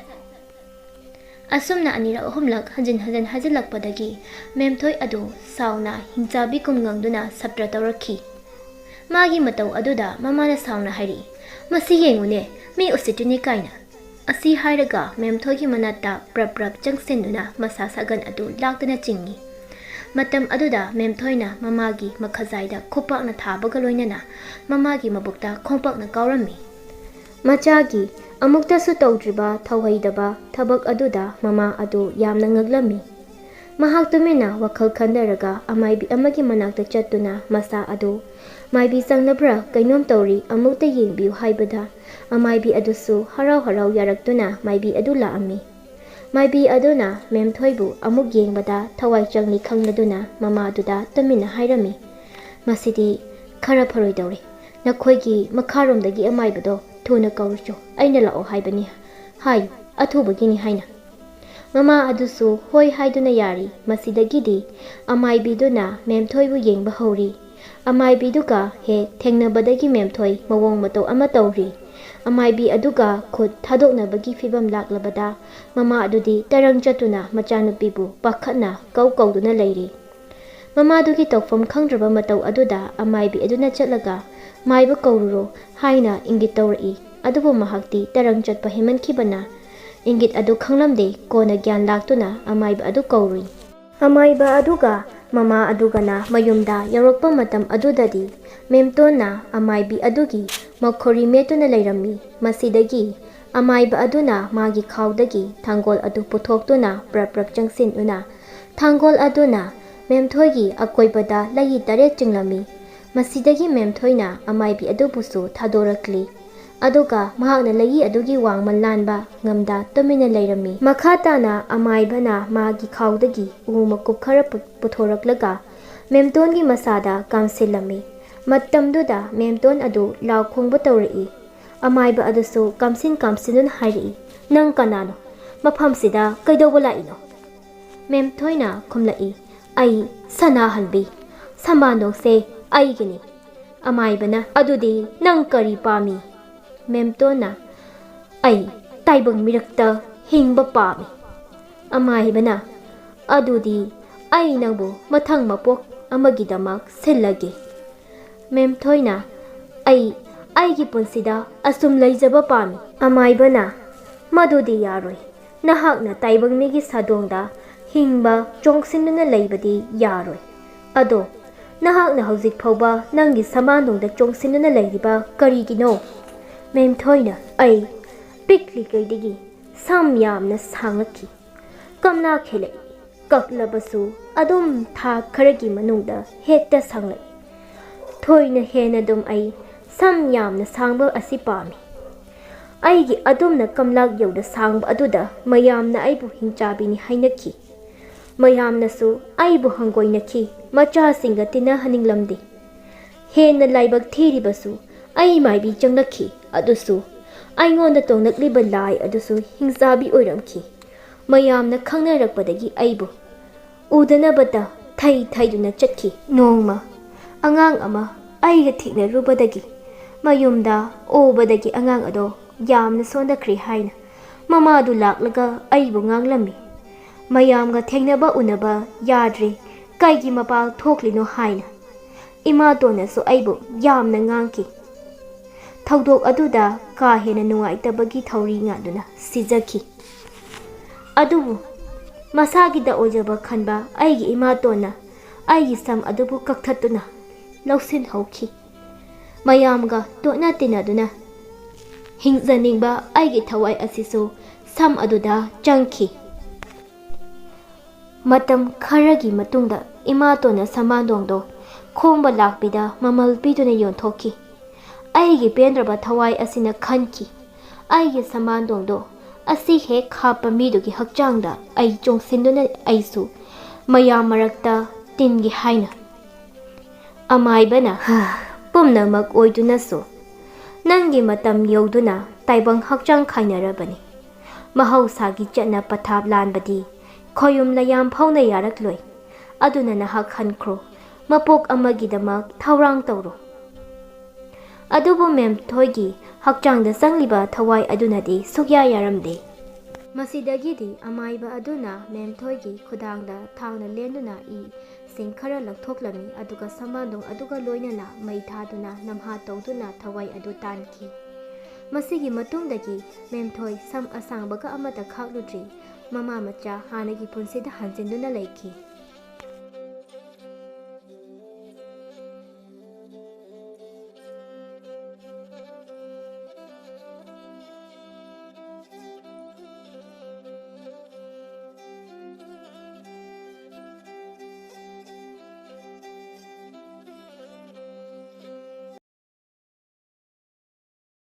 ꯑꯁꯨꯝꯅ ꯑꯅꯤꯔꯛ ꯑꯍꯨꯝꯂꯛ ꯍꯟꯖꯤꯟ ꯍꯟꯖꯤꯟ ꯍꯥꯏꯖꯤꯜꯂꯛꯄꯗꯒꯤ ꯃꯦꯝꯊꯣꯏ ꯑꯗꯨ ꯁꯥꯎꯅ ꯍꯤꯡꯆꯥꯕꯤꯒꯨꯝ ꯉꯪꯗꯨꯅ ꯁꯞꯇ꯭ꯔ ꯇꯧꯔꯛꯈꯤ꯫ ꯃꯥꯒꯤ ꯃꯇꯧ ꯑꯗꯨꯗ ꯃꯃꯥꯅ ꯁꯥꯎꯅ ꯍꯥꯏꯔꯛꯏ, "ꯃꯁꯤ ꯌꯦꯡꯉꯨꯅꯦ, ꯃꯤ ꯎꯁꯤꯠꯇ꯭ꯔꯤꯅꯤ ꯀꯥꯏꯅ!" ꯑꯁꯤ ꯍꯥꯏꯔꯒ ꯃꯦꯝꯊꯣꯏꯒꯤ ꯃꯅꯥꯛꯇ ꯄ꯭ꯔꯞ ꯄ꯭ꯔꯞ ꯆꯪꯁꯤꯟꯗꯨꯅ ꯃꯁꯥ ꯁꯥꯒꯟ ꯑꯗꯨ ꯂꯥꯛꯇꯨꯅ ꯆꯤꯡꯏ꯫ ꯃꯇꯝ ꯑꯗꯨꯗ ꯃꯦꯝꯊꯣꯏꯅ ꯃꯃꯥꯒꯤ ꯃꯈꯖꯥꯏꯗ ꯈꯨꯄꯥꯛꯅ ꯊꯥꯕꯒ ꯂꯣꯏꯅꯅ ꯃꯃꯥꯒꯤ ꯃꯕꯨꯛꯇ ꯈꯣꯡꯄꯥꯛꯅ ꯀꯥꯎꯔꯝꯃꯤ꯫ ꯃꯆꯥꯒꯤ ꯑꯃꯨꯛꯇꯁꯨ ꯇꯧꯗ꯭ꯔꯤꯕ ꯊꯧꯍꯩꯗꯕ ꯊꯕꯛ ꯑꯗꯨꯗ ꯃꯃꯥ ꯑꯗꯨ ꯌꯥꯝꯅ ꯉꯛꯂꯝꯃꯤ꯫ ꯃꯍꯥꯛ ꯇꯨꯃꯤꯟꯅ ꯋꯥꯈꯜ ꯈꯟꯊꯔꯒ ꯑꯃꯥꯏꯕꯤ ꯑꯃꯒꯤ ꯃꯅꯥꯛꯇ ꯆꯠꯇꯨꯅ ꯃꯆꯥ ꯑꯗꯨ, "ꯃꯥꯏꯕꯤ ꯆꯪꯂꯕ꯭ꯔꯥ? ꯀꯩꯅꯣꯝ ꯇꯧꯔꯤ, ꯑꯃꯨꯛꯇ ꯌꯦꯡꯕꯤꯌꯨ" ꯍꯥꯏꯕꯗ, ꯑꯃꯥꯏꯕꯤ ꯑꯗꯨꯁꯨ ꯍꯔꯥꯎ ꯍꯔꯥꯎ ꯌꯥꯔꯛꯇꯨꯅ ꯃꯥꯏꯕꯤ ꯑꯗꯨ ꯂꯥꯛꯑꯝꯃꯤ꯫ ꯃꯥꯏꯕꯤ ꯑꯗꯨꯅ ꯃꯦꯝꯊꯣꯏꯕꯨ ꯑꯃꯨꯛ ꯌꯦꯡꯕꯗ ꯊꯋꯥꯏ ꯆꯪꯂꯤ ꯈꯪꯂꯗꯨꯅ ꯃꯃꯥꯗꯨꯗ ꯇꯨꯃꯤꯟꯅ ꯍꯥꯏꯔꯝꯃꯤ, "ꯃꯁꯤꯗꯤ ꯈꯔ ꯐꯔꯣꯏꯗꯧꯔꯦ꯫ ꯅꯈꯣꯏꯒꯤ ꯃꯈꯥꯔꯣꯝꯗꯒꯤ ꯑꯃꯥꯏꯕꯗꯣ ꯊꯨꯅ ꯀꯧꯔꯨꯆꯣ, ꯑꯩꯅ ꯂꯥꯛꯑꯣ ꯍꯥꯏꯕꯅꯤ ꯍꯥꯏꯌꯨ, ꯑꯊꯨꯕꯒꯤꯅꯤ" ꯍꯥꯏꯅ꯫ ꯃꯃꯥ ꯑꯗꯨꯁꯨ ꯍꯣꯏ ꯍꯥꯏꯗꯨꯅ ꯌꯥꯔꯤ꯫ ꯃꯁꯤꯗꯒꯤꯗꯤ ꯑꯃꯥꯏꯕꯤꯗꯨꯅ ꯃꯦꯝꯊꯣꯏꯕꯨ ꯌꯦꯡꯕ ꯍꯧꯔꯤ꯫ ꯑꯃꯥꯏꯕꯤꯗꯨꯒ ꯍꯦꯛ ꯊꯦꯡꯅꯕꯗꯒꯤ ꯃꯦꯝꯊꯣꯏ ꯃꯑꯣꯡ ꯃꯇꯧ ꯑꯃ ꯇꯧꯔꯤ꯫ ꯑꯃꯥꯏꯕꯤ ꯑꯗꯨꯒ ꯈꯨꯠ ꯊꯥꯗꯣꯛꯅꯕꯒꯤ ꯐꯤꯕꯝ ꯂꯥꯛꯂꯕꯗ ꯃꯃꯥ ꯑꯗꯨꯗꯤ ꯇꯔꯪ ꯆꯠꯇꯨꯅ ꯃꯆꯥꯅꯨꯄꯤꯕꯨ ꯄꯥꯈꯠꯅ ꯀꯧ ꯀꯧꯗꯨꯅ ꯂꯩꯔꯤ꯫ ꯃꯃꯥꯗꯨꯒꯤ ꯇꯧꯐꯝ ꯈꯪꯗ꯭ꯔꯕ ꯃꯇꯧ ꯑꯗꯨꯗ ꯑꯃꯥꯏꯕꯤ ꯑꯗꯨꯅ ꯆꯠꯂꯒ "ꯃꯥꯏꯕ ꯀꯧꯔꯨꯔꯣ" ꯍꯥꯏꯅ ꯏꯪꯒꯤꯠ ꯇꯧꯔꯛꯏ꯫ ꯑꯗꯨꯕꯨ ꯃꯍꯥꯛꯇꯤ ꯇꯔꯪ ꯆꯠꯄ ꯍꯦꯟꯃꯟꯈꯤꯕꯅ ꯏꯪꯒꯤꯠ ꯑꯗꯨ ꯈꯪꯂꯝꯗꯦ꯫ ꯀꯣꯟꯅ ꯒ꯭ꯌꯥꯟ ꯂꯥꯛꯇꯨꯅ ꯑꯃꯥꯏꯕ ꯑꯗꯨ ꯀꯧꯔꯨꯏ꯫ ꯑꯃꯥꯏꯕ ꯑꯗꯨꯒ ꯃꯃꯥ ꯑꯗꯨꯒꯅ ꯃꯌꯨꯝꯗ ꯌꯧꯔꯛꯄ ꯃꯇꯝ ꯑꯗꯨꯗꯗꯤ ꯃꯦꯝꯇꯣꯟꯅ ꯑꯃꯥꯏꯕꯤ ꯑꯗꯨꯒꯤ ꯃꯈꯣꯔꯤ ꯃꯦꯠꯇꯨꯅ ꯂꯩꯔꯝꯃꯤ꯫ ꯃꯁꯤꯗꯒꯤ ꯑꯃꯥꯏꯕ ꯑꯗꯨꯅ ꯃꯥꯒꯤ ꯈꯥꯎꯗꯒꯤ ꯊꯥꯡꯒꯣꯜ ꯑꯗꯨ ꯄꯨꯊꯣꯛꯇꯨꯅ ꯄ꯭ꯔꯞ ꯄ꯭ꯔꯞ ꯆꯪꯁꯤꯟꯗꯨꯅ, ꯊꯥꯡꯒꯣꯜ ꯑꯗꯨꯅ ꯃꯦꯝꯊꯣꯏꯒꯤ ꯑꯀꯣꯏꯕꯗ ꯂꯩ ꯇꯔꯦꯠ ꯆꯤꯡꯂꯝꯃꯤ꯫ ꯃꯁꯤꯗꯒꯤ ꯃꯦꯝꯊꯣꯏꯅ ꯑꯃꯥꯏꯕꯤ ꯑꯗꯨꯕꯨꯁꯨ ꯊꯥꯗꯣꯔꯛꯂꯤ꯫ ꯑꯗꯨꯒ ꯃꯍꯥꯛꯅ ꯂꯩ ꯑꯗꯨꯒꯤ ꯋꯥꯡꯃ ꯂꯥꯟꯕ ꯉꯝꯗ ꯇꯨꯃꯤꯟꯅ ꯂꯩꯔꯝꯃꯤ꯫ ꯃꯈꯥ ꯇꯥꯅ ꯑꯃꯥꯏꯕꯅ ꯃꯥꯒꯤ ꯈꯥꯎꯗꯒꯤ ꯎ ꯃꯀꯨꯞ ꯈꯔ ꯄꯨ-, ꯄꯨꯊꯣꯔꯛꯂꯒ ꯃꯦꯝꯇꯣꯟꯒꯤ ꯃꯁꯥꯗ ꯀꯥꯝꯁꯤꯜꯂꯝꯃꯤ꯫ ꯃꯇꯝꯗꯨꯗ ꯃꯦꯝꯇꯣꯟ ꯑꯗꯨ ꯂꯥꯎ ꯈꯣꯡꯕ ꯇꯧꯔꯛꯏ꯫ ꯑꯃꯥꯏꯕ ꯑꯗꯨꯁꯨ ꯀꯥꯝꯁꯤꯟ ꯀꯥꯝꯁꯤꯟꯗꯨꯅ ꯍꯥꯏꯔꯛꯏ, "ꯅꯪ ꯀꯅꯥꯅꯣ? ꯃꯐꯝꯁꯤꯗ ꯀꯩꯗꯧꯕ ꯂꯥꯛꯏꯅꯣ?" ꯃꯦꯝꯊꯣꯏꯅ ꯈꯨꯝꯂꯛꯏ, "ꯑꯩ ꯁꯅꯥꯍꯟꯕꯤ, ꯁꯝꯕꯥꯟꯗꯣꯡꯁꯦ ꯑꯩꯒꯤꯅꯤ꯫" ꯑꯃꯥꯏꯕꯅ, "ꯑꯗꯨꯗꯤ ꯅꯪ ꯀꯔꯤ ꯄꯥꯝꯃꯤ?" ꯃꯦꯝꯇꯣꯟꯅ, "ꯑꯩ ꯇꯥꯏꯕꯪ ꯃꯤꯔꯛꯇ ꯍꯤꯡꯕ ꯄꯥꯝꯃꯤ꯫" ꯑꯃꯥꯏꯕꯅ, "ꯑꯗꯨꯗꯤ ꯑꯩ ꯅꯪꯕꯨ ꯃꯊꯪ ꯃꯄꯣꯛ ꯑꯃꯒꯤꯗꯃꯛ ꯁꯤꯜꯂꯒꯦ꯫" ꯃꯦꯝꯊꯣꯏꯅ, "ꯑꯩ ꯑꯩꯒꯤ ꯄꯨꯟꯁꯤꯗ ꯑꯁꯨꯝ ꯂꯩꯖꯕ ꯄꯥꯝꯃꯤ꯫" ꯑꯃꯥꯏꯕꯅ, "ꯃꯗꯨꯗꯤ ꯌꯥꯔꯣꯏ꯫ ꯅꯍꯥꯛꯅ ꯇꯥꯏꯕꯪ ꯃꯤꯒꯤ ꯁꯥꯗꯣꯡꯗ ꯍꯤꯡꯕ ꯆꯣꯡꯁꯤꯟꯗꯨꯅ ꯂꯩꯕꯗꯤ ꯌꯥꯔꯣꯏ꯫ ꯑꯗꯣ ꯅꯍꯥꯛꯅ ꯍꯧꯖꯤꯛ ꯐꯥꯎꯕ ꯅꯪꯒꯤ ꯁꯃꯥꯟꯗꯣꯡꯗ ꯆꯣꯡꯁꯤꯟꯗꯨꯅ ꯂꯩꯔꯤꯕ ꯀꯔꯤꯒꯤꯅꯣ?" ꯃꯦꯝꯊꯣꯏꯅ, "ꯑꯩ ꯄꯤꯛꯂꯤꯉꯩꯗꯒꯤ ꯁꯝ ꯌꯥꯝꯅ ꯁꯥꯡꯂꯛꯈꯤ꯫ ꯀꯝꯂꯥ ꯍꯦꯜꯂꯛꯏ꯫ ꯀꯛꯂꯕꯁꯨ ꯑꯗꯨꯝ ꯊꯥ ꯈꯔꯒꯤ ꯃꯅꯨꯡꯗ ꯍꯦꯛꯇ ꯁꯥꯡꯂꯛꯏ꯫ ꯊꯣꯏꯅ ꯍꯦꯟꯅ ꯑꯗꯨꯝ ꯑꯩ ꯁꯝ ꯌꯥꯝꯅ ꯁꯥꯡꯕ ꯑꯁꯤ ꯄꯥꯝꯃꯤ꯫ ꯑꯩꯒꯤ ꯑꯗꯨꯝꯅ ꯀꯝꯂꯥ ꯌꯧꯅ ꯁꯥꯡꯕ ꯑꯗꯨꯗ ꯃꯌꯥꯝꯅ ꯑꯩꯕꯨ ꯍꯤꯡꯆꯥꯕꯤꯅꯤ ꯍꯥꯏꯅꯈꯤ꯫ ꯃꯌꯥꯝꯅꯁꯨ ꯑꯩꯕꯨ ꯍꯪꯒꯣꯏꯅꯈꯤ, ꯃꯆꯥꯁꯤꯡꯒ ꯇꯤꯟꯅꯍꯟꯅꯤꯡꯂꯝꯗꯦ꯫ ꯍꯦꯟꯅ ꯂꯥꯏꯕꯛ ꯊꯤꯔꯤꯕꯁꯨ ꯑꯩ ꯃꯥꯏꯕꯤ ꯆꯪꯂꯛꯈꯤ, ꯑꯗꯨꯁꯨ ꯑꯩꯉꯣꯟꯗ ꯇꯣꯡꯂꯛꯂꯤꯕ ꯂꯥꯏ ꯑꯗꯨꯁꯨ ꯍꯤꯡꯆꯥꯕꯤ ꯑꯣꯏꯔꯝꯈꯤ꯫ ꯃꯌꯥꯝꯅ ꯈꯪꯅꯔꯛꯄꯗꯒꯤ ꯑꯩꯕꯨ ꯎꯗꯅꯕꯇ ꯊꯩ ꯊꯩꯗꯨꯅ ꯆꯠꯈꯤ꯫ ꯅꯣꯡꯃ ꯑꯉꯥꯡ ꯑꯃ ꯑꯩꯒ ꯊꯦꯡꯅꯔꯨꯕꯗꯒꯤ ꯃꯌꯨꯝꯗ ꯎꯕꯗꯒꯤ ꯑꯉꯥꯡ ꯑꯗꯣ ꯌꯥꯝꯅ ꯁꯣꯟꯊꯈ꯭ꯔꯦ ꯍꯥꯏꯅ ꯃꯃꯥꯗꯨ ꯂꯥꯛꯂꯒ ꯑꯩꯕꯨ ꯉꯥꯡꯂꯝꯃꯤ꯫ ꯃꯌꯥꯝꯒ ꯊꯦꯡꯅꯕ ꯎꯅꯕ ꯌꯥꯗ꯭ꯔꯦ, ꯀꯩꯒꯤ ꯃꯄꯥꯜ ꯊꯣꯛꯂꯤꯅꯣ ꯍꯥꯏꯅ ꯏꯃꯥꯇꯣꯟꯅꯁꯨ ꯑꯩꯕꯨ ꯌꯥꯝꯅ ꯉꯥꯡꯈꯤ꯫ ꯊꯧꯗꯣꯛ ꯑꯗꯨꯗ ꯀꯥ ꯍꯦꯟꯅ ꯅꯨꯡꯉꯥꯏꯇꯕꯒꯤ ꯊꯧꯔꯤ ꯉꯥꯗꯨꯅ ꯁꯤꯖꯈꯤ꯫ ꯑꯗꯨꯕꯨ ꯃꯁꯥꯒꯤꯗ ꯑꯣꯏꯖꯕ ꯈꯟꯕ ꯑꯩꯒꯤ ꯏꯃꯥꯇꯣꯟꯅ ꯑꯩꯒꯤ ꯁꯝ ꯑꯗꯨꯕꯨ ꯀꯛꯊꯠꯇꯨꯅ ꯂꯧꯁꯤꯟꯍꯧꯈꯤ꯫ ꯃꯌꯥꯝꯒ ꯇꯣꯠꯅ ꯇꯤꯟꯅꯗꯨꯅ ꯍꯤꯡꯖꯅꯤꯡꯕ ꯑꯩꯒꯤ ꯊꯋꯥꯏ ꯑꯁꯤꯁꯨ ꯁꯝ ꯑꯗꯨꯗ ꯆꯪꯈꯤ꯫ ꯃꯇꯝ ꯈꯔꯒꯤ ꯃꯇꯨꯡꯗ ꯏꯃꯥꯇꯣꯟꯅ ꯁꯃꯥꯟꯗꯣꯡꯗꯣ ꯈꯣꯝꯕ ꯂꯥꯛꯄꯤꯗ ꯃꯃꯜ ꯄꯤꯗꯨꯅ ꯌꯣꯟꯊꯣꯛꯈꯤ꯫ ꯑꯩꯒꯤ ꯄꯦꯟꯗ꯭ꯔꯕ ꯊꯋꯥꯏ ꯑꯁꯤꯅ ꯈꯟꯈꯤ, "ꯑꯩꯒꯤ ꯁꯃꯥꯟꯗꯣꯡꯗꯣ ꯑꯁꯤ ꯍꯦꯛ ꯍꯥꯞꯄ ꯃꯤꯗꯨꯒꯤ ꯍꯛꯆꯥꯡꯗ ꯑꯩ ꯆꯣꯡꯁꯤꯟꯗꯨꯅ ꯑꯩꯁꯨ ꯃꯌꯥꯝ ꯃꯔꯛꯇ ꯇꯤꯟꯒꯦ ꯍꯥꯏꯅ"꯫ ꯑꯃꯥꯏꯕꯅ, "ꯄꯨꯝꯅꯃꯛ ꯑꯣꯏꯗꯨꯅꯁꯨ ꯅꯪꯒꯤ ꯃꯇꯝ ꯌꯧꯗꯨꯅ ꯇꯥꯏꯕꯪ ꯍꯛꯆꯥꯡ ꯈꯥꯏꯅꯔꯕꯅꯤ꯫ ꯃꯍꯧꯁꯥꯒꯤ ꯆꯠꯅ ꯄꯊꯥꯞ ꯂꯥꯟꯕꯗꯤ ꯈꯣꯌꯨꯝ ꯂꯌꯥꯝ ꯐꯥꯎꯅ ꯌꯥꯔꯛꯂꯣꯏ꯫ ꯑꯗꯨꯅ ꯅꯍꯥꯛ ꯍꯟꯈ꯭ꯔꯣ, ꯃꯄꯣꯛ ꯑꯃꯒꯤꯗꯃꯛ ꯊꯧꯔꯥꯡ ꯇꯧꯔꯣ"꯫ ꯑꯗꯨꯕꯨ ꯃꯦꯝꯊꯣꯏꯒꯤ ꯍꯛꯆꯥꯡꯗ ꯆꯪꯂꯤꯕ ꯊꯋꯥꯏ ꯑꯗꯨꯅꯗꯤ ꯁꯨꯛꯌꯥ ꯌꯥꯔꯝꯗꯦ꯫ ꯃꯁꯤꯗꯒꯤꯗꯤ ꯑꯃꯥꯏꯕ ꯑꯗꯨꯅ ꯃꯦꯝꯊꯣꯏꯒꯤ ꯈꯨꯗꯥꯡꯗ ꯊꯥꯡꯅ ꯂꯦꯟꯗꯨꯅ ꯏꯁꯤꯡ ꯈꯔ ꯂꯧꯊꯣꯛꯂꯝꯃꯤ, ꯑꯗꯨꯒ ꯁꯃꯥꯟꯗꯣꯡ ꯑꯗꯨꯒ ꯂꯣꯏꯅꯅ ꯃꯩ ꯊꯥꯗꯨꯅ ꯅꯝꯍꯥ ꯇꯧꯗꯨꯅ ꯊꯋꯥꯏ ꯑꯗꯨ ꯇꯥꯟꯈꯤ꯫ ꯃꯁꯤꯒꯤ ꯃꯇꯨꯡꯗꯒꯤ ꯃꯦꯝꯊꯣꯏ ꯁꯝ ꯑꯁꯥꯡꯕꯒ ꯑꯃꯠꯇ ꯈꯥꯛꯂꯨꯗ꯭ꯔꯤ꯫ ꯃꯃꯥ ꯃꯆꯥ ꯍꯥꯟꯅꯒꯤ ꯄꯨꯟꯁꯤꯗ ꯍꯟꯖꯤꯟꯗꯨꯅ ꯂꯩꯈꯤ꯫